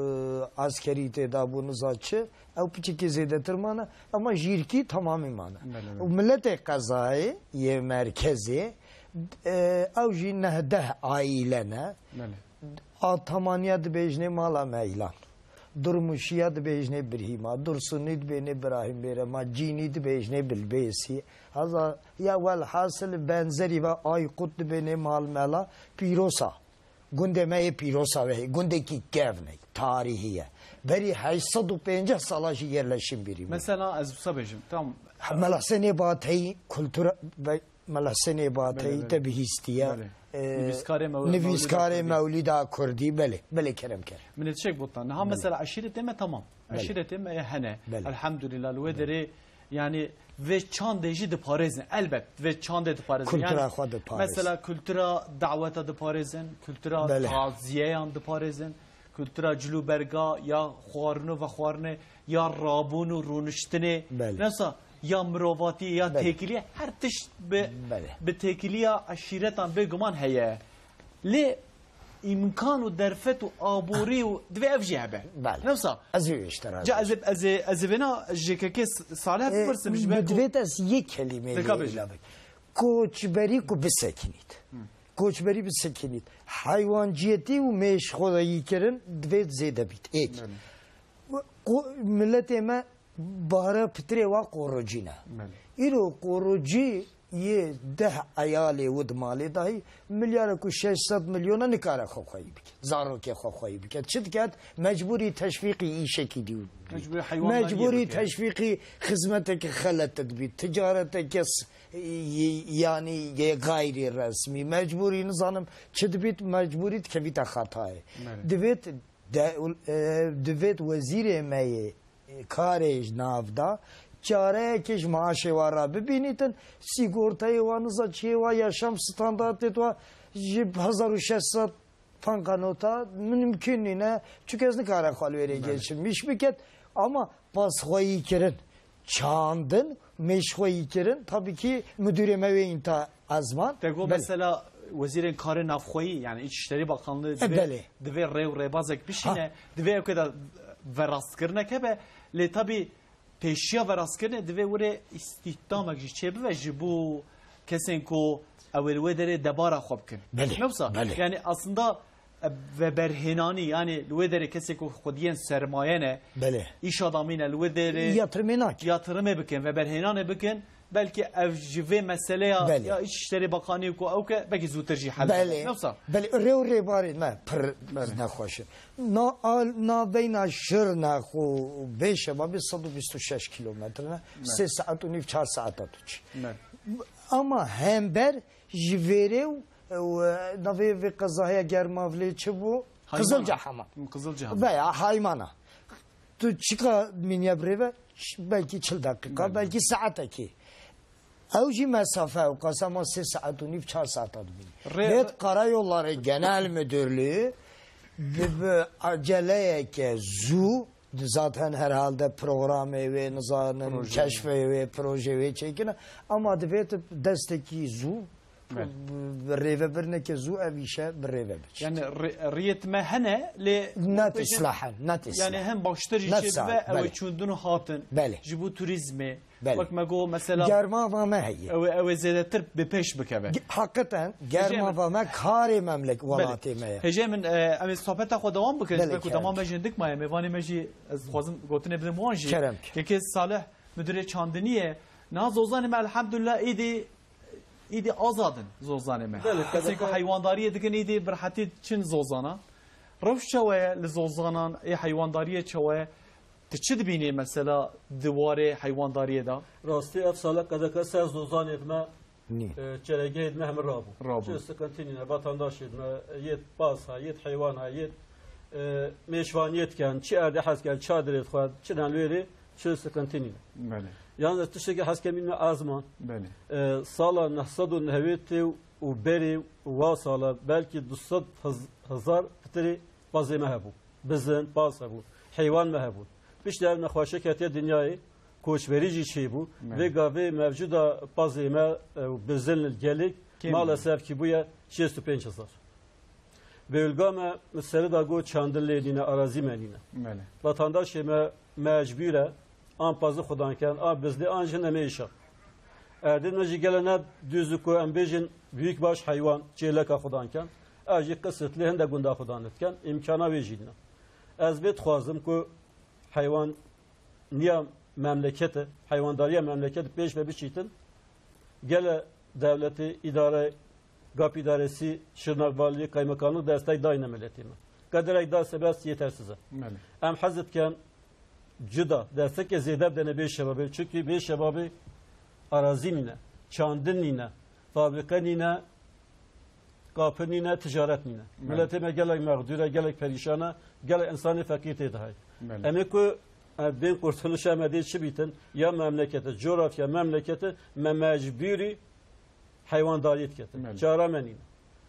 askerî tê da bû, niza çi. Ew piçekî zêdetir mane. Ema jîrkî tamamî mane. Belê, belê. Û miletê qezayê yê merkezê, e, ew jî neh deh aîle ne. Belê. A Tamaniya dibêjinê mala Meylan. Durmuşiya dibêjinê Birhîma. Dursunî dibêjinê Birahîm Bêrema. Cînî dibêjinê Bilbêsî. Haza ya welhasil benzerî ve Aykut dibêjinê Malmela Pîrosa. Gundê me yê Pîrosa ve gundekî kevn e, tarîhî ye. Berî heşt sed û pêncî sala jî yerleşim birî bû. Mesela ez wisa bêjim, tam Mela Husênê Bateyî kultura ve Mela Husênê Bateyî Belê, belê. Te bihîstiye. Belê. E, Nivîskarê Mew-, nivîskarê Mewlîda Kurdî. Mewlîda Kurdî, belê, belê kerem kerem. Min ê tişek botan. Niha Belê. Mesela eşîretê me tamam. Belê. Eşîretê me hene. Belê. Elhamdulillah, li wê Belê. Derê, yani, vê çandê jî diparêzin. Elbet, vê çandê diparêzin. Kultura Yani, xwe diparêzin. Mesela kultura daweta diparêzin, kultura Belê. Taziyeyan diparêzin, kultura cilûberga ya xwarin û vexwarinê, ya rabûn û rûniştinê. Belê. Nesa ya mirovatî, ya Belê. Têkilî, her tişt bi, Belê. Bi têkiliya eşîretan bêguman heye. Lê îmkan û derfet û aborî û divê ev jî hebe. Belê. Newsa? Ez ê ji te razî Ca ez ê, ez ê, ez ê vêna J K K S-, Salih E, bipirsim ji ber ku divêt ez yek kelîmeyê Dika lê bêje. Îlave. Koçberî ku bisekinît. Hı. Koçberî bisekinît. Heywanciyetî û mêşxweyîkirin divêt zêde bît. Êk. Belê. Ku miletê me Bara pitirê wa qorocî ne. Belê. Îro qorocî yê deh eyalê wi di malê dahî milyarek û şeş sed milyona nikare xwexweyî bike. Zarokê xwexweyî bike. Çi diket? Mecbûrî teşvîqî îşekî dî û Mecbûrî heywandariyê Mecbûrî bike. Teşvîqî xizmeteke xelet dibît. Ticareteke s-, y-, yanî yê gayrî resmî. Mecbûrî nizanim çi dibît, mecbûrî dikevîte xetayê. Belê. Divêt de-, e, divêt wezîrê me yê karê ji nav da, çareyekê ji maaşê wa re bibînîtin, sîgortayê wa, niza çiyê wa, yaşam standartê wa ji hezar û şeş sed pankanota mimkün nîne, çunke ez nikare xwe li wêrê Belê. Geçinmiş biket, ama pasxweyî kirin, çandin, mêşxweyî kirin, tabii ki müdürê me wê înta Ezman. Te got Belê. Mesela wezîrên karê navxweyî, yani İçişleri Bakanlığı E, divê, belê. Divê rê û rêbazek bişîne, Ha. Divê ew keda verastkirinek hebe, lê tabii pêşiya verastkirinê divê were îstîhdamek jî çêbibe ji bo kesên ku ew ê li wê derê debara xwe bikin. Belê, Newsa? Belê. Yani aslında e, veberhênanî, yani li wê derê kesê ku xwediyên sermaye ne, Belê. İş adamî ne, li wê derê Yatırımê nakin. Yatırımê bikin, veberhênanê bikin, belkî ev ji vê meseleya Belê. Ya İçişleri Bakanlığı ku ew ke belkî zûtir jî hel Belê. Newsa? Belê, rê û rêbarê me pir Belê. Nexweş in. Na, al, navbeyna Şirnex û Bêşeva bî sed û bîst û şeş kilometre ne. Belê. Sê saet û nîv, çar saeta tu çi. Belê. Ama hember ji vêrê û Ew, e, navê vê qezayê Germavlê çi bû? Haymana. Qizilca Hema. Qizilca Hema. Veya Haymana. Tu çika miniye bi rê ve? Ş-, belkî çil deqîqa, Belê. Belkî saetekî. Ew jî mesafe ew qasa ma sê saet û nîv, çar saeta dibînî. Rê- Vêt Karayolları Genel Müdürlüğü bi, bi aceleyeke zû Zaten herhalde programê wê, nizanim, Proje. Keşfê wê, projê wê çêkine. Ama divêt destekî zû, Belê. Bi, bi rêvebirineke zû ev îşe bi rê ve biçe. Yani rê-, riyet me hene, lê Net islahen, net islah. Yani hem baştir jî Net çê sağ, bibe, ew belê. Çûndin û hatin. Belê. Ji bo turizmê, Belê. Wek me got, mesela, Germava me heye. Ew, ew ê zêdetir bi pêş bikeve. Ge-, hakikaten, Hêjê min. Germava me karê memlek Belê. Welatê me ye. Hêjê min, e, em ê sohbeta xwe dewam bikin. Belê, Belkû kerem dema me ki. Jî hindik maye. Mêvanê me jî ez dixwazim gotinê bidim wan jî. Kerem ki. Kekê Salih, müdürê çandinî ye. Niha zozanê me elhamdulillah îdî, îdî azad in zozanê me. Belê, Kesên ku qedexe- heywandariyê dikin îdî bi rehetî çin zozana. Rewş çawa ye li zozanan ê heywandariyê çawa ye? Tu çi dibînî mesela di warê heywandariyê de? Rastî ev sale qedeke ser zozanê me Nî. E, çeregehêd me hemir rabû. Rabû. Çi sıkıntı nîne, vatandaşêd me, yêd paz ha, yêd heywan ha, yêd, e, mêşvaniyê diken, çi erdê hez ken, çadirê dixwe, çi den wêrê, çi sıkıntı nîne. Belê. Yalnız tiştekî hez kemîn me azman. Belê. E, sala neh sed û newêtê û berê û wa sala belkî du sed hez-, hezar pitirê pazê me hebû. Bizin, paz hebû. Heywan me hebû. Pişt ev nexweşe ketiye dinyayê, koçberî jî çêbû. Belê. Vê gavê mevcuda pazê me, e, û bizin li gelêk Kêm maalesef kî bûye şêst û pênc hezar. Bêlga me serida got çandin lê nîne, arazî me nîne. Belê. Vatandaşê me mecbûr e, an pazî xudan ken, an bizdê, an jin emê îşa. Erdê me jî gele ne dûz ku em bêjin büyükbaş heywan, çêleka xudan ken. Ev jî qisitlî hinde gunda xudan diken, îmkana wê jî nîne. Ez vê dixwazim ku heywan niya memlekete, heywandariya memlekete pêş ve biçîtin. Gele dewletê, îdare, gap îdaresî, Şirnak valiliği, kaymakamlık destek dayne milletê me. Qederek da sebes yetersiz e. Belê. Em hez diken cuda, destekê zêde bidene bê şebabê. Çünkü bê şebabê arazî nîne, çandin nîne, fabrike nîne, kapı nîne, ticaret nîne. Belê. Milletê me gelek mexdûr e, gelek perîşan e, gelek insanê feqîr tê de heye. Belê. Em ê ku, e, bên kurtuluşa me dê çi bîtin, ya memlekete, coğrafya memlekete, me mecbûrî heywandariyê diketin. Belê. Çara me nîne.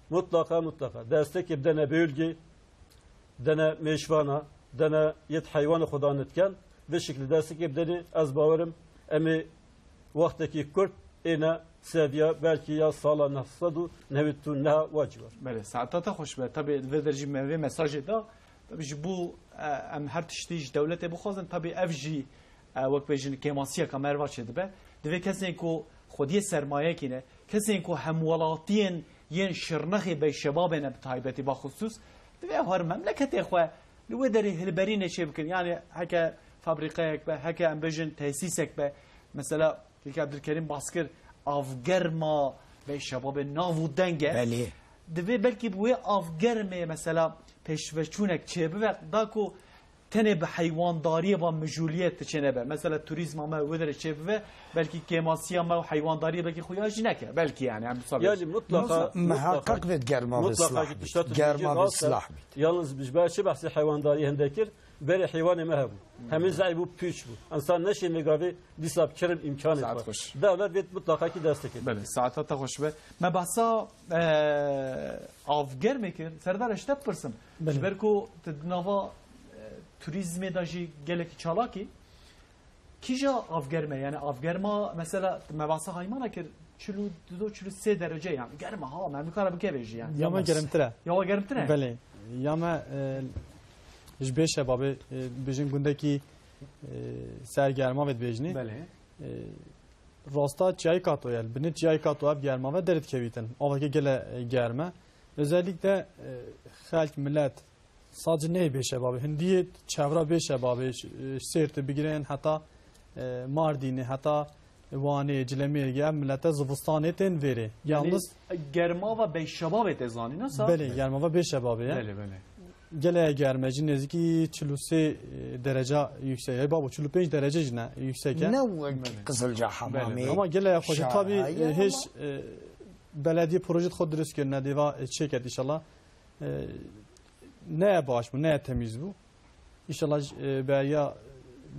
Mutlaka, mutlaka. Destekê bidene bölgê, dene mêşvana, dene yêt heywanê xudan diken, vê şekilde destekê bidene, ez bawerim, em ê wextekî kurt êne seviya belkî ya sala neh sed û newîd û neh wa ciwar. Belê, saeta te xweş be. Tabi vê der jî me vê mesajê da. Tabi ji bo, e, em her tiştî ji dewletê bixwazin. Tabi ev jî, e, wek bêjin kêmasiyeka me re va çêdibe. Divê kesên ku xwediyê sermayekî ne, kesên ku hemwelatiyên yên Şirnexê beyşebabê ne bi taybetî baxusûs, divê ew her memleketê xwe li wê derê hilberînê çê bikin. Yani heke fabrîqeyek be, heke em bêjin tesîsek be, mesela Kek Ebdulkerîm bas kir, avgerma beyşebabê nav û deng e. Belê. Divê belkî bi wê avgermê mesela pêşveçûnek çêbibe, da ku tenê bi heywandariyê ve mijûliyê tu çênebe. Mesela turîzma me wê derê çêbibe, belkî kêmasiya me û heywandariyê belkî xuya jî neke. Belkî yani, em sabê. Yani mutlaka, mutlaka, muhakkak vê germa ve mutlaka silah ki bit. Germa ve silah bit. Yalnız biz belki bahsi heywandariyê hende kir, berê heywanê me hebû. Hemî zayîf bû, pûç bû. Ensan neşê me gavê dîsa bikirin îmkanê xwe. Saet xweş. Dewlet vê mutlaka ki destek ede. Belê, saeta te xweş be. Me behsa, e, avgermê kir. Serdar, ez te bipirsim. Belê. Ji ber ku tu di nava, e, turîzmê de jî gelekî çalakî. Kîja avgerme, yani avgerma mesela me behsa haymana kir, çil û du, çil û sê derece yani. Germe ha, me nikare bikeve jî yani. Ya me germtir e. Ya we germtir e? Belê. Ya me, e, ji bê şebabê, e, bêjin gundekî, e, ser germa vê dibêjinî. Belê. E, rasta çiyayê Kato ye. Binê çiyayê Kato ev germa ve derdikevîtin. Avakê gele, e, germe. Özellikle, e, xelk, millet, Sadece neyê bêşebabê. Hindiyê çevra bêşebabê, e, Sêrtê bigirin heta, e, Mardînê, heta Wanê, Cilemêrgê, ev milete zivistanê tên vêrê. Yani, yalnız germava beyşebabê tê zanîn, sa? Belê, germava bêşebabê ye. Belê, belê. Gelê germe jî nêzîkî çil û sê, e, dereca yüksek ye. Babo, çil û pênc derece jî ne yüksek ye. Ne wek Qizilca Hamamê. Ama gelê xweş, tabii, e, hêj, e, belediye proje xwe dirust kirine, dêva, e, çêket inşallah. E, ne ye baş bû, ne ye temîz bû. Înşallah, e, beriya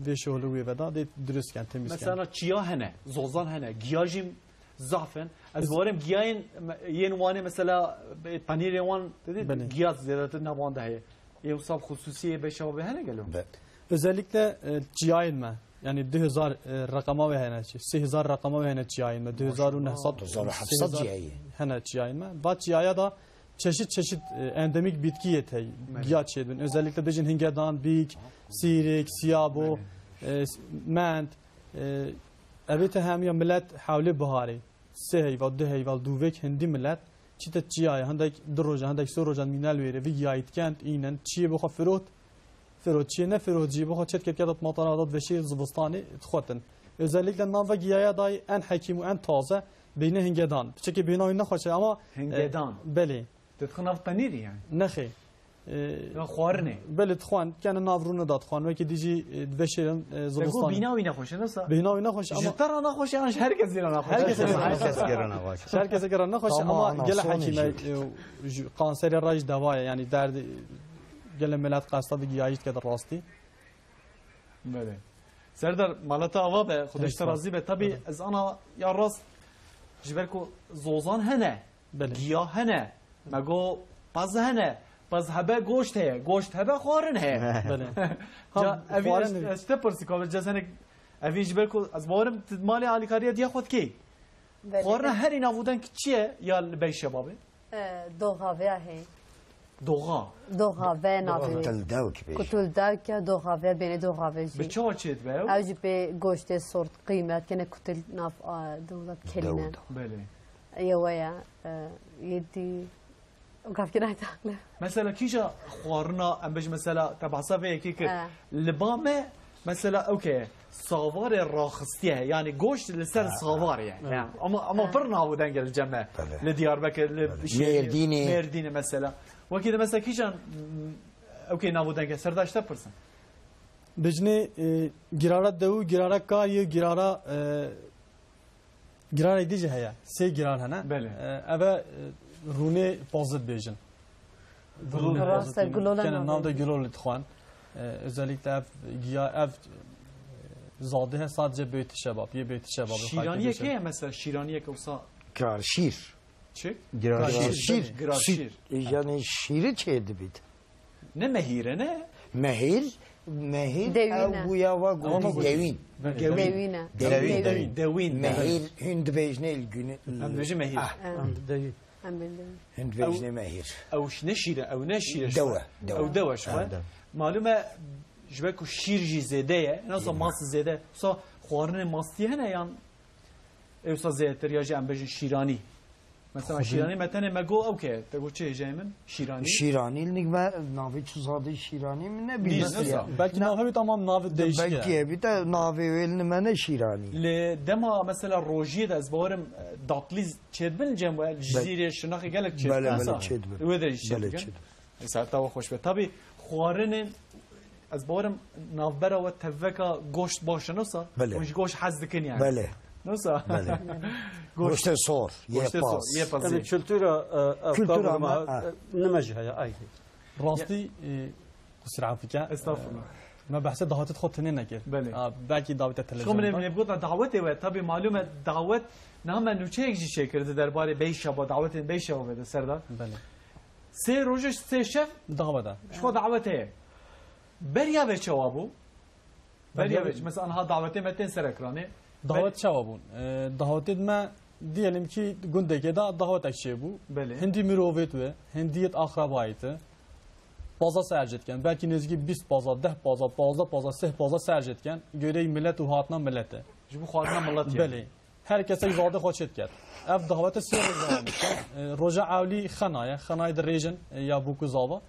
vê şohlê wê veda dê dirust ken, temîz ken. Mesela çiya hene, zozan hene, giya jî zaf in. Ez bawerim giyayên, yên Wanê mesela, e, penîrê wan, dedî, giya zêdetir nav wan de heye. Ê wisa xusûsiyê beyşebabê hene gelo? Özellikle, e, çiyayên me. Yani du hezar, e, reqama wê hene çi, sê hezar reqama wê hene çiyayên me, du hezar û neh sed, maşallah, du hezar û heft sed çiyayê hene çiyayên me. Va çiyaya da çeşit çeşit, e, endemik bitki yê tey, giya çêdibin. Özellikle bêjin hingedan, bîk, sîrik, siyabo, e, mend, e, evê te hemiya millet hewlê biharê, sê heyva, du heyva, dûvêk hindî millet, çîte çiyayê, hindek du roja, hindek sê roja mînel wêrê, vî giyayî dikend, înen, çiyê bixwe firot, firot, çiyê ne firot jî, bixwe çet keketa matana dat veşê zivistanê dixwetin. Özellikle nan ve giyaya dayî en hekîm û en taze beyne hingedan. Piçekê bêhna wî nexweş e ama, e, hingedan. Belê. Te dixwe nav penîrî yani? Nexê. E, Ya xwarinê. Belê dixwan, kene nav rûne da dixwan. Wekî dî jî, e, diveşêrin, e, Te got zivistan. Bîna wî nexweş e, nasıl? Bîna wî nexweş e, Ji ama te re nexweş e, yan ji her kesî re nexweş e? Her kesî re. Her kes gere nexweş. Her kesî gere nexweş e, Tamam, ama gele anasonê hekîme, jî. e, ji kanserê re jî dewa ye. Yani derdi, gele milet qesta di giyayî dike di rastî. Belê. Serdar, mala te ava be, Xwedê ji te razî be. Tabî ez ana ya rast ji ber ku zozan hene, Belê. giya hene, me go pez hene, pez hebe goşt heye, goşt hebe xwarin heye. Belê. Ca, Ha, evî xwarin ez, ez te pirsî, ka cez hinek, evî ji ber ku ez bawerim tu malê alîkariya diya xwe dikey. Belê, Xwarina belê. herî navûdeng çi ye ya li bey şebabê? E, doxaveya heye. Doxa. Doxave navê. Kutil dewk bê. Kutil dewk ya doxave bêne doxave jî. Bi çawa çêdibe ew? Ew jî pê goştê sort qîmet kene kutil nav, a, dewda kelîne. Dewda. Belê. Yewe ya, e, yedî. O gavkina taqle. Mesela kîja xwarina, em bêjin mesela te behsa vê yekê kir. E. Li ba me, mesela, okey, savarê raxistiye, yani goşt li ser Ha. savarê ye. Evet. Yani, ama, ama Evet. pir nav û deng e li cem me. Belê. Li Diyarbekir, li Belê. şey, Mêrdînê. Mêrdînê mesela. Wekî de mesela kîjan, mm, okey, nav û deng e, Serdar ji te pirsin. Bijnê, e, girara dew, girara kar ye, girara, e, Girarek dî jî heye. Sê girar hene. Belê. E, ev e, rûnê pazit bêjin. Rûnê Rast e, pazit gulolan kene nav de navê. Gulolê dixwan. E, özellikle ev giya, ev, e, zadê he sadece Beytî Şebab, yê Beytî Şebab. Şîraniyek heye mesela, şîraniyek wisa? Karşîr. Çi? Girar Karşîr, şîr. Belê. Girar Şîr. şîr. Yani şîri çê dibît. Ne mehîr e, ne? Mehîr, mehîr Dewîn e. ew bûya wa Ama gotî bu- dewîn. Dewîn. Dewîn e. Dewîn, Dewîn. dewîn. Dewîn. Mehîr, hûn dibêjnê li gune. Em dibêjin mehîr. Ah. Em. Em dewîn. Em bêjin dewîn. Hûn dibêjinê mehîr. Ew ne şîr e, ew ne şîr e. Dew e, dew e. Ew dew e şixwe. Ha, dew. Malûm e, ji ber ku şîr jî zêde ye, nasıl Yema. mast zêde, wisa xwarinê mastî hene yan ê wisa zêdetir ya jî em bêjin şîranî. Mesela Xwedê. Şîranî me tenê me got ew ke, te got çi hêjayê min? Şîranî. Şîranî, nik me navê çi zadê şîranî min ne Nî, bîst nisa. ya. Belkî Ne. nav hebît ama navê değişik Belkî ye. hebît e, navê wê li me ne şîranî. Lê dema mesela rojiyê de ez bawerim, e, datlî çêdibin cem we, Cizîrê, Şirnexê gelek çêdibin. Belê, belê, Mesela, çêdibin. Wê de jî Belê, çêdibin. çêdibin. E, saeta we xweş be. Tabii xwarinên, ez bawerim navbera we tevveka goşt baş e, nosa? Belê. Hûn ji goşt hez dikin yani. Belê. Nosa? Belê. Goşt. Goştê sor, Goştê sor, yê paz. yê paz. Yani kültüra, e, Kültüra evkar me, ma, ha. e, nime jî heye, ayrı. Rastî, e, kusura afike. Estağfurullah. E, me behsê dahatê xwe tenê nekir. Belê. Ha, belkî dawete Şo min televizyon. ê, min ê bigota dawetê we, tabii malum e dawet, niha me nûçeyek jî çêkirdi derbarê Beyşaba, dawetên Beyşaba ve de Serdar. Belê. Sê roj, sê şev Dawet e. ji xwe dawet heye. Beriya ve çawa bû? Beriya Beriya ve, ve- mesela anha dawetê me tên ser ekranê. Dawet Ber- çawa bûn? E, dawetê me diyelim ki gundekê de dawetek çêbû. Belê. Hindî mirovêt ve, hindî yet akrabayê te. Paza sercetken, belkî nêzîkî bîst paza, deh paza, pazdeh paza, seh paza sercetken, göreyî millet û hatina milete. Ji bo xwarina millet yani. Belê. Her kesek zadê xwe çêdiket. Ev dawete sê roj dewam diket. E, roja ewlî xena ye. Xenayê dirêjin, e, ya bûk û zava.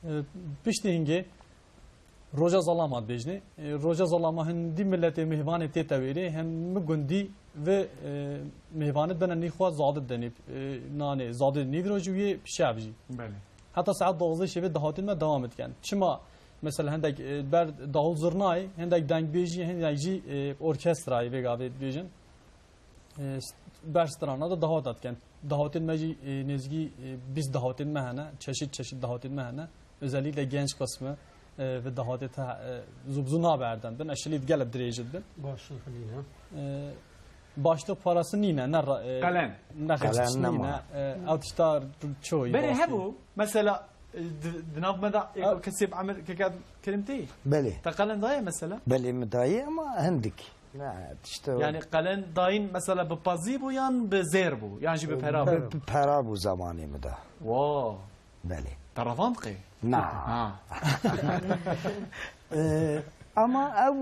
E, piştî hingê roja zalama dibêjinê. E, roja zalama hindî miletê mêvanê tête wêrê, hem mi gundî ve, e, mêvanê dibine nî xwe zadê didinê, e, nanê zadê nîv rojî û yê şev jî. Belê. Heta saet duwazdeh şevê dahatên me dewam dikin. Çima mesela hindek, e, ber dahûl zurnayê, hindek dengbêjî, hindek jî, e, orkestrayê vê gavê dibêjin. E, ber strana de dahata dikin. Dahatên me jî, e, nêzîkî, e, bîst dahatên me hene, çeşit çeşit dahatên me hene. Özellikle genç kısmı, e, ve dahatê te, e, zû bi zû nabe erdem bin. Eşilî gelek dirêj dibin. Başlık nîne. E, başlık parası nîne, ne ra-, e, Qelen. ne xeçiş Qelen nîne. nema. E, ew tişta çoyî Berê bastî. hebû, mesela, e, di, di nav me de, e, Ew- kesê bi emir, keke kirim tê? Belê. Te qelen daye mesela? Belê, min daye ama hindik. Ne, işte Yani qelen dayîn mesela bi pazî bû yan bi zêr bû? Yan jî bi pera bû? Bi, bi pera bû zamanê min de. Wow. Belê. Te revan diqê? Na. Ha. Ee, ama ev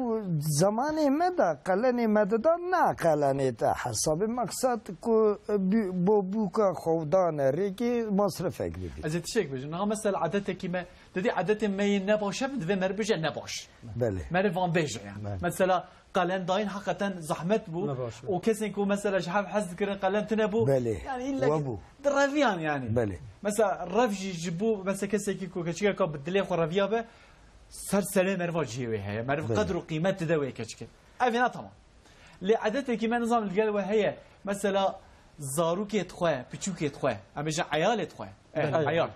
zamanê me de, qelenê me de da, ne qelenê te hesabê. Maksat ku bi-, bo bûka xwe dane rêkê masrefek bibî. Ez ê tiştek bêjim. Niha mesela edetekî me, dedî edetê me yê nebaş e, divê meriv bêje nebaş. Belê. Meriv van bêje yani. Belê. Mesela qelen dayîn heqeten zehmet bû. Nebaş bû. Û kesên ku mesela ji hev hez dikirin qelen tune bû. Belê. Yani illa We ki bû. direviyan yani. Belê. Mesela rev jî ji bo mesela kesekî ku keçikeka bi dilê xwe reviya be, ser serê meriva cihê wê heye. Meriv Belê. qedr û qîmet dide wê keçikê. Ev ena tamam. Lê edetekî me nizam li gel we heye. Mesela zarokê xwe, piçûkê xwe, em bêjin eyalê xwe. Eh, Belê. eyal.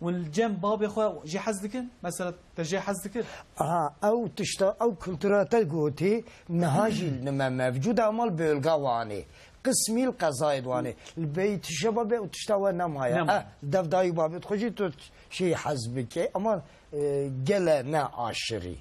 Hûn li cem babê xwe jê hez dikin? Mesela te jê hez dikir? Aha, ew tişta, ew kultura te gotî, niha jî li me mevcûd e, ama li bölga Wanê. Qismî li qezayê Wanê. Li Beyt Şebabê ew tişta we nemaye. Nema. Eh, li dev dayî babê xwe jî tu şî hez bike, ama, e, gele ne aşirî.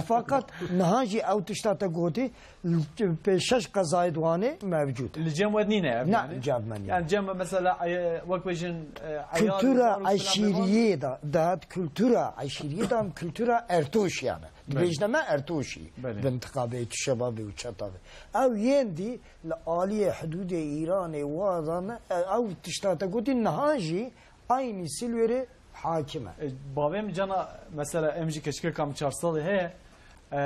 Fakat niha jî ew tişta te gotî, li pê şeş qezayê Wanê mevcûd e. Li cem we nîne ev Ne, yani? cem me nîne. Yani cem mesela, e, wek bêjin, e, eyal, Kultura zarok filan bêvan? eşîriyê de, dahat kultura eşîriyê de em kultura Ertoşiyan e. Belê. Dibêjne me Ertoşî, Belê. bintiqa Beyt Şebabê û Çetavê. Ew yên dî li aliyê hidûdê Îranê wadan e, ew tişta te gotî niha jî aynî Silwêrê hakim e. E, bavê min cana, mesela, em jî keçikeka min çar salî heye. E,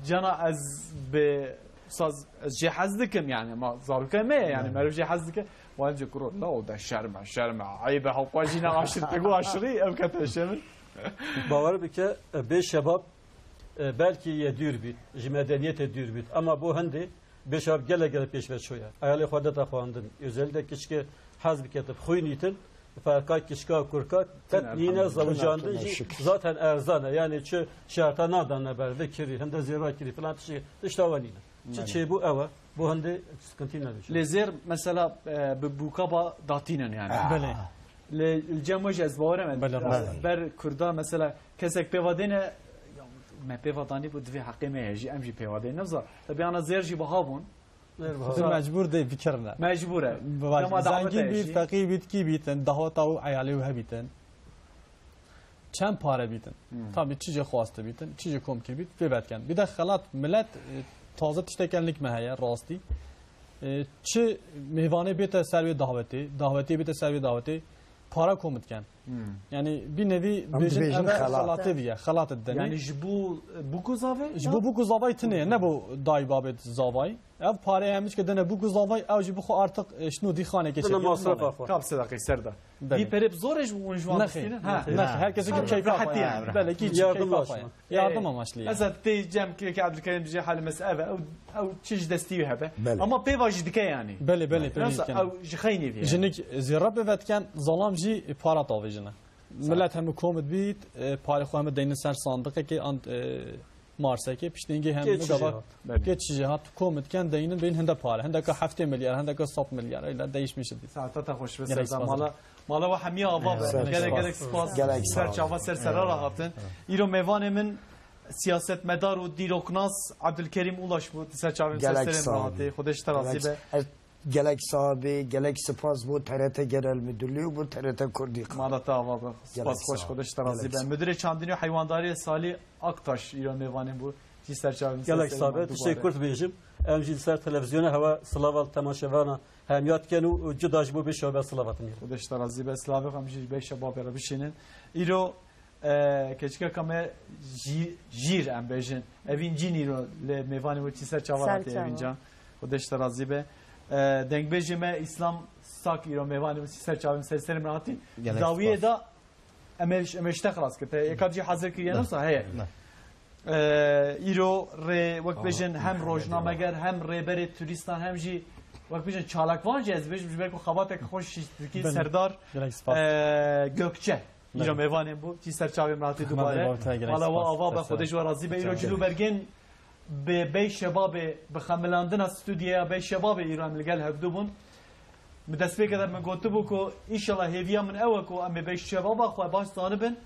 cana ez bi saz, ez jê hez dikim yani, ma zaroke me ye yani, Belê. meriv jê hez dike. Wan jî kuro, la o de şerm e, şerm e, eyb e, hewpa jî ne aşir, te got aşirî, ev kete şerm. Bawer bike, e, bê şebab, e, belkî yê dûr bît, ji medeniyetê dûr bît, ama bo hindê bê şebab gelek gelek pêş ve çûye. Eyalê xwe dete xwendin, özellikle keçikê hez bike te xwînîtin, ferqa keçika kurka qet Elhamdülillah. nîne, zewicandin jî Şükür. zaten erzan e. Yani çi şerta nadane ber, vê kirî, hinde zêra kirî filan tiştê, tişta we nîne. Çi Belê. çêbû ew e, bo hindê sıkıntı nebî. Lê zêr mesela, e, bi bûka ba datînin yani. Ah. Belê. Lê li cem we jî ez bawer im, Belê, rast. ber Kurda mesela kesek pêva dêne, ya me pêva danî bû, divê heqê me heye jî, em jî pêva dêne. Nizam, tabi ana zêr jî biha bûn. Zêr biha. Tu mecbûr dê bikirine. Mecbûr e. Bak, Dema zengî dawete bît, jî. feqîr bît, kî bîtin, dahweta û eyalê û hebîtin. Çend pare bîtin? Hmm. Tabii çi jê xwast bîtin, çi jê kom kirî bît, pê vedikin. Bir de xelat, millet, e, taze tiştek elnik me heye, rastî. E, çi mêvanê bête ser wê dawetê, dawetê bête ser wê dawetê, para kom dikin. Hmm. Yani bir nevi Em bêjin dibêjin eve xelat. xelatê diye, xelat didin. Yani ji bo, bo ku zavê? Ji bo bo ku zavay tine, ne bo dayî babê zavay. Ev pareyê em çike dene bo ku zavay, ev jî bixwe artık, e, şino dî xanekê Dene çekê masrafa dane. xwe. Kap sedaqê ser de. Belê. Vî perê bi zorê ji wan Nexê, distînin? Ha. nexê, nexê. Her kesê ki Rehetî keyfa xwe yani. yani. Belê ki Yardım keyfa amaçlı. xwe. Yardım Ee, amaçlı yani. Mesela tê cem ki, ki Abdülkerim ji hal mes eve, ew, ew çi ji destî wî hebe. Belê. Ama pêva jî dike yani. Belê, belê, pêva Nasıl jî dike. ew ji xeynî vî yani. Jinik zêra pêvetiken, zalam jî para tavêjine. Millet hemû komit bît, e, parê xwe hemû deynin ser sandiqekê an, e, Marsekê, piştî hingê hem Kê çi gava jê hat? Belê. kê çi jê hat, kom dikin, deynin bên hinde pare, hindeka heftê milyar, hindeka sed milyar, öyle değişmiş idi. Saeta te xweş be Gerek Serdar. spas. Mala, mala we hemiya ava be. Eyvallah. Gerek, Gerek gerek spas. spas. Gerek Ser spas. çava ser sera Eyvallah. rahatin. Îro mêvanê min siyasetmedar û dîroknas Abdülkerim Ulaş bû. Ser çavên Gerek ser serê sağ olun. rahatê. Xwedê ji te razî Gerek be. Ez Gelek sax bê, gelek spas bo T R T Genel Müdürlüğü û bo T R T Kurdî. Mala te ava be. Gelek Spas xweş, sağ ol. Xwedê ji te razî Gelek be. sağ ol. Müdürê Çandinî û Heywandariyê Salî Aktaş îro mêvanê bû. Cî ser çavên Gelek ser sax be. serê Tiştê dubare. kurt bêjim. Em jî li ser televizyona hewa silava li temaşevana hemiya dikin û, û cuda ji bo bê şewa be silava dinêrin. Xwedê ji te razî be. Silavê xwe em jî ji bê şebabê re bişînin. Îro E, keçikeka me jî-, jîr em bêjin. Evîn Cîn îro li mêvanê we çî ser çava Ser hatî çava. Evîn Can. Xwedê ji te razî be. E, dengbêjê me Îslam Sak îro mêvanê we çî ser çavên ser serê min hatî. Gelek Dawiyê spas. da em ê, em ê ji te xilas kir. Te yeka cî hazir kiriye Ne. nasa heye. Ne. E, îro rê wek Tamam. bêjin hem rojnameger hem rêberê turîstan hem jî wek bêjin çalakvan jî ez bêjim ji ber ku xebateke xweş jî dikî Bin. Serdar, Gelek spas. e, Gökçe. Îro Belê. mêvanên bû, cî ser çavê min hatî Hema dubare. dê bavê te gelek Mala we spas. ava be, Spas. Xwedê ji we razî be. Îro Spas. cilûbergên bi Bey Şebabê, bi xemilandina stûdyoya Bey Şebabê îro em li gel hevdu bûn. Bi destpêkê de min gotibû ku înşallah hêviya min ew e ku em ê Bey Şebaba xwe baş zanibin.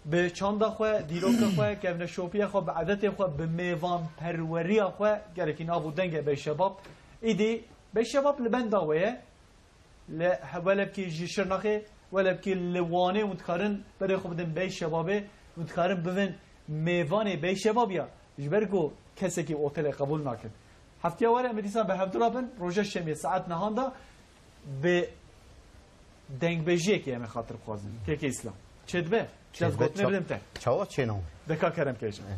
Bi çanda xwe, dîroka xwe, kevneşopiya xwe, bi edetê xwe, bi mêvanperweriya xwe gelekî nav û dengê Bey Şebab. Îdî Bey Şebab li benda we ye. Li he-, welebkî ji Şirnexê, welebkî li Wanê hûn dikarin berê xwe bidin Bey Şebabê, hûn dikarin bivin Mêvanê bey şebabiya, ji ber ku kesekî otelê qebûl nakin. Heftiya were em ê dîsa bi hevdû re bin, roja şemê saet nehan de bi dengbêjiyekê em ê xatir bixwazin. Kêkê Îslam. Çêdibe? Çêdibe, Dest gotinê ça-, bidim te. Çawa çêno? Deka kerem ke ji. Ehe.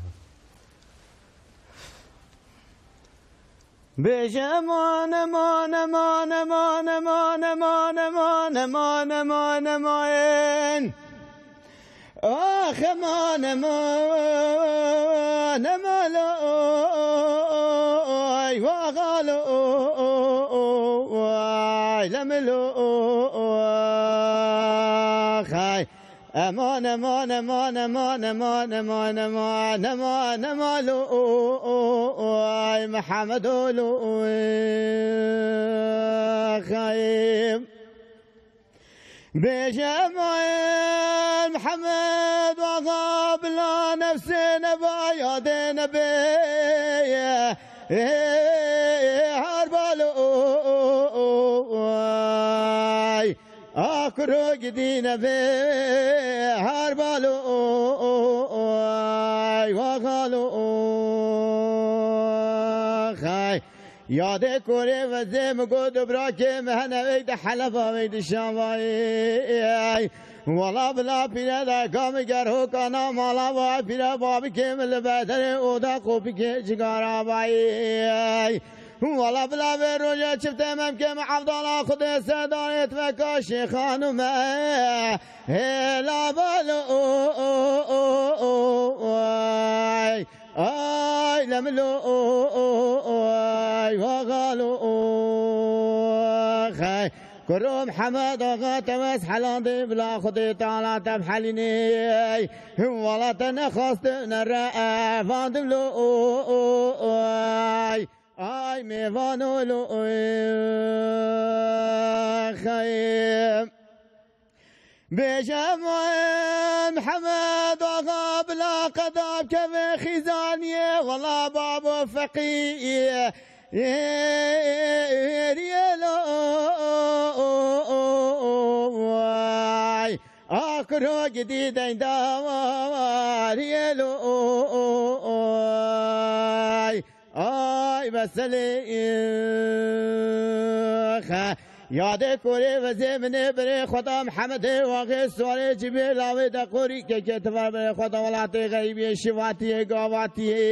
Bêje eman, eman, eman. Ax eman, eman, eman, oy, wa xalo, oy, lem lo, oy, xay. Eman, eman, eman, lo, oy, Mihemed lo, oy, xay. Bêje eman Mihemed Axa, bila nefsê neba yadê nebê. Her balo, ay, a kuro gidî nebê. Her balo, ay, wa xalo, xay. Yadê korê vezê min got, bira kê min hene, wey di Heleba, wey di Şam vayê. Wala bila pîre dayika min ger hokana mala vay, pîre babikê min li bederê oda qopikê cigara vayê. Wala bila vê roja çiftê memkê min Evdala Xwedê sedarê tveka şêxan û me hêla balo. Ay, lem lo, ay, wa xalo, xey. Kuro Mihemed Axa, te wes helandê bila Xwedê Teala te bihelînê. Wala te nexwastin re evandim lo, ay, ay, mêvano lo, xey. Bêje Mihemed Axa, bila qeda bikeve xîzaniyê, wela babo feqî riyê lo, ay, a kuro gidî deyndawariyê lo, ay. Ay, beselê, xe. Yadê korê vezê minê birê Xweda Mihemedê waxê suwarê cibê lawê de qorî keke tivar birê Xweda welatê xeybiyê şivatiyê gavatiyê.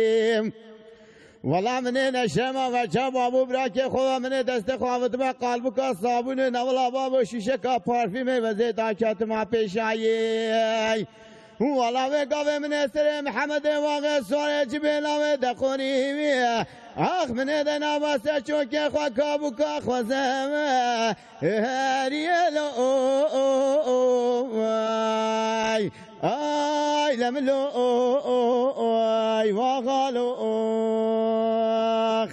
Wela minê neşema ve ça babû bira kê xwe ve minê destê xwe avitime qalbika sabûnê ne wela babo şîşeka parfîmê vezê daketima pêşayê. Wala vê gavê min ê serê Mihemedê waxê suwarê cibê lawê de qorî wî. Ax min ê de nava ser çokê xwe kabûka xwezeme. Heriyê lo, ay, ay, lem lo, ay, wa xalo,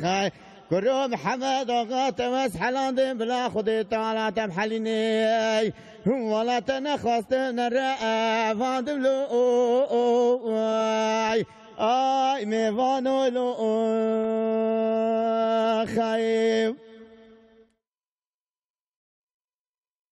xey. Kuro Mihemed Axa, te wes helandê bila Xwedê Teala te bihelînê. Wala te nexwastin re evandim lo, ay, ay, mêvano lo, xey.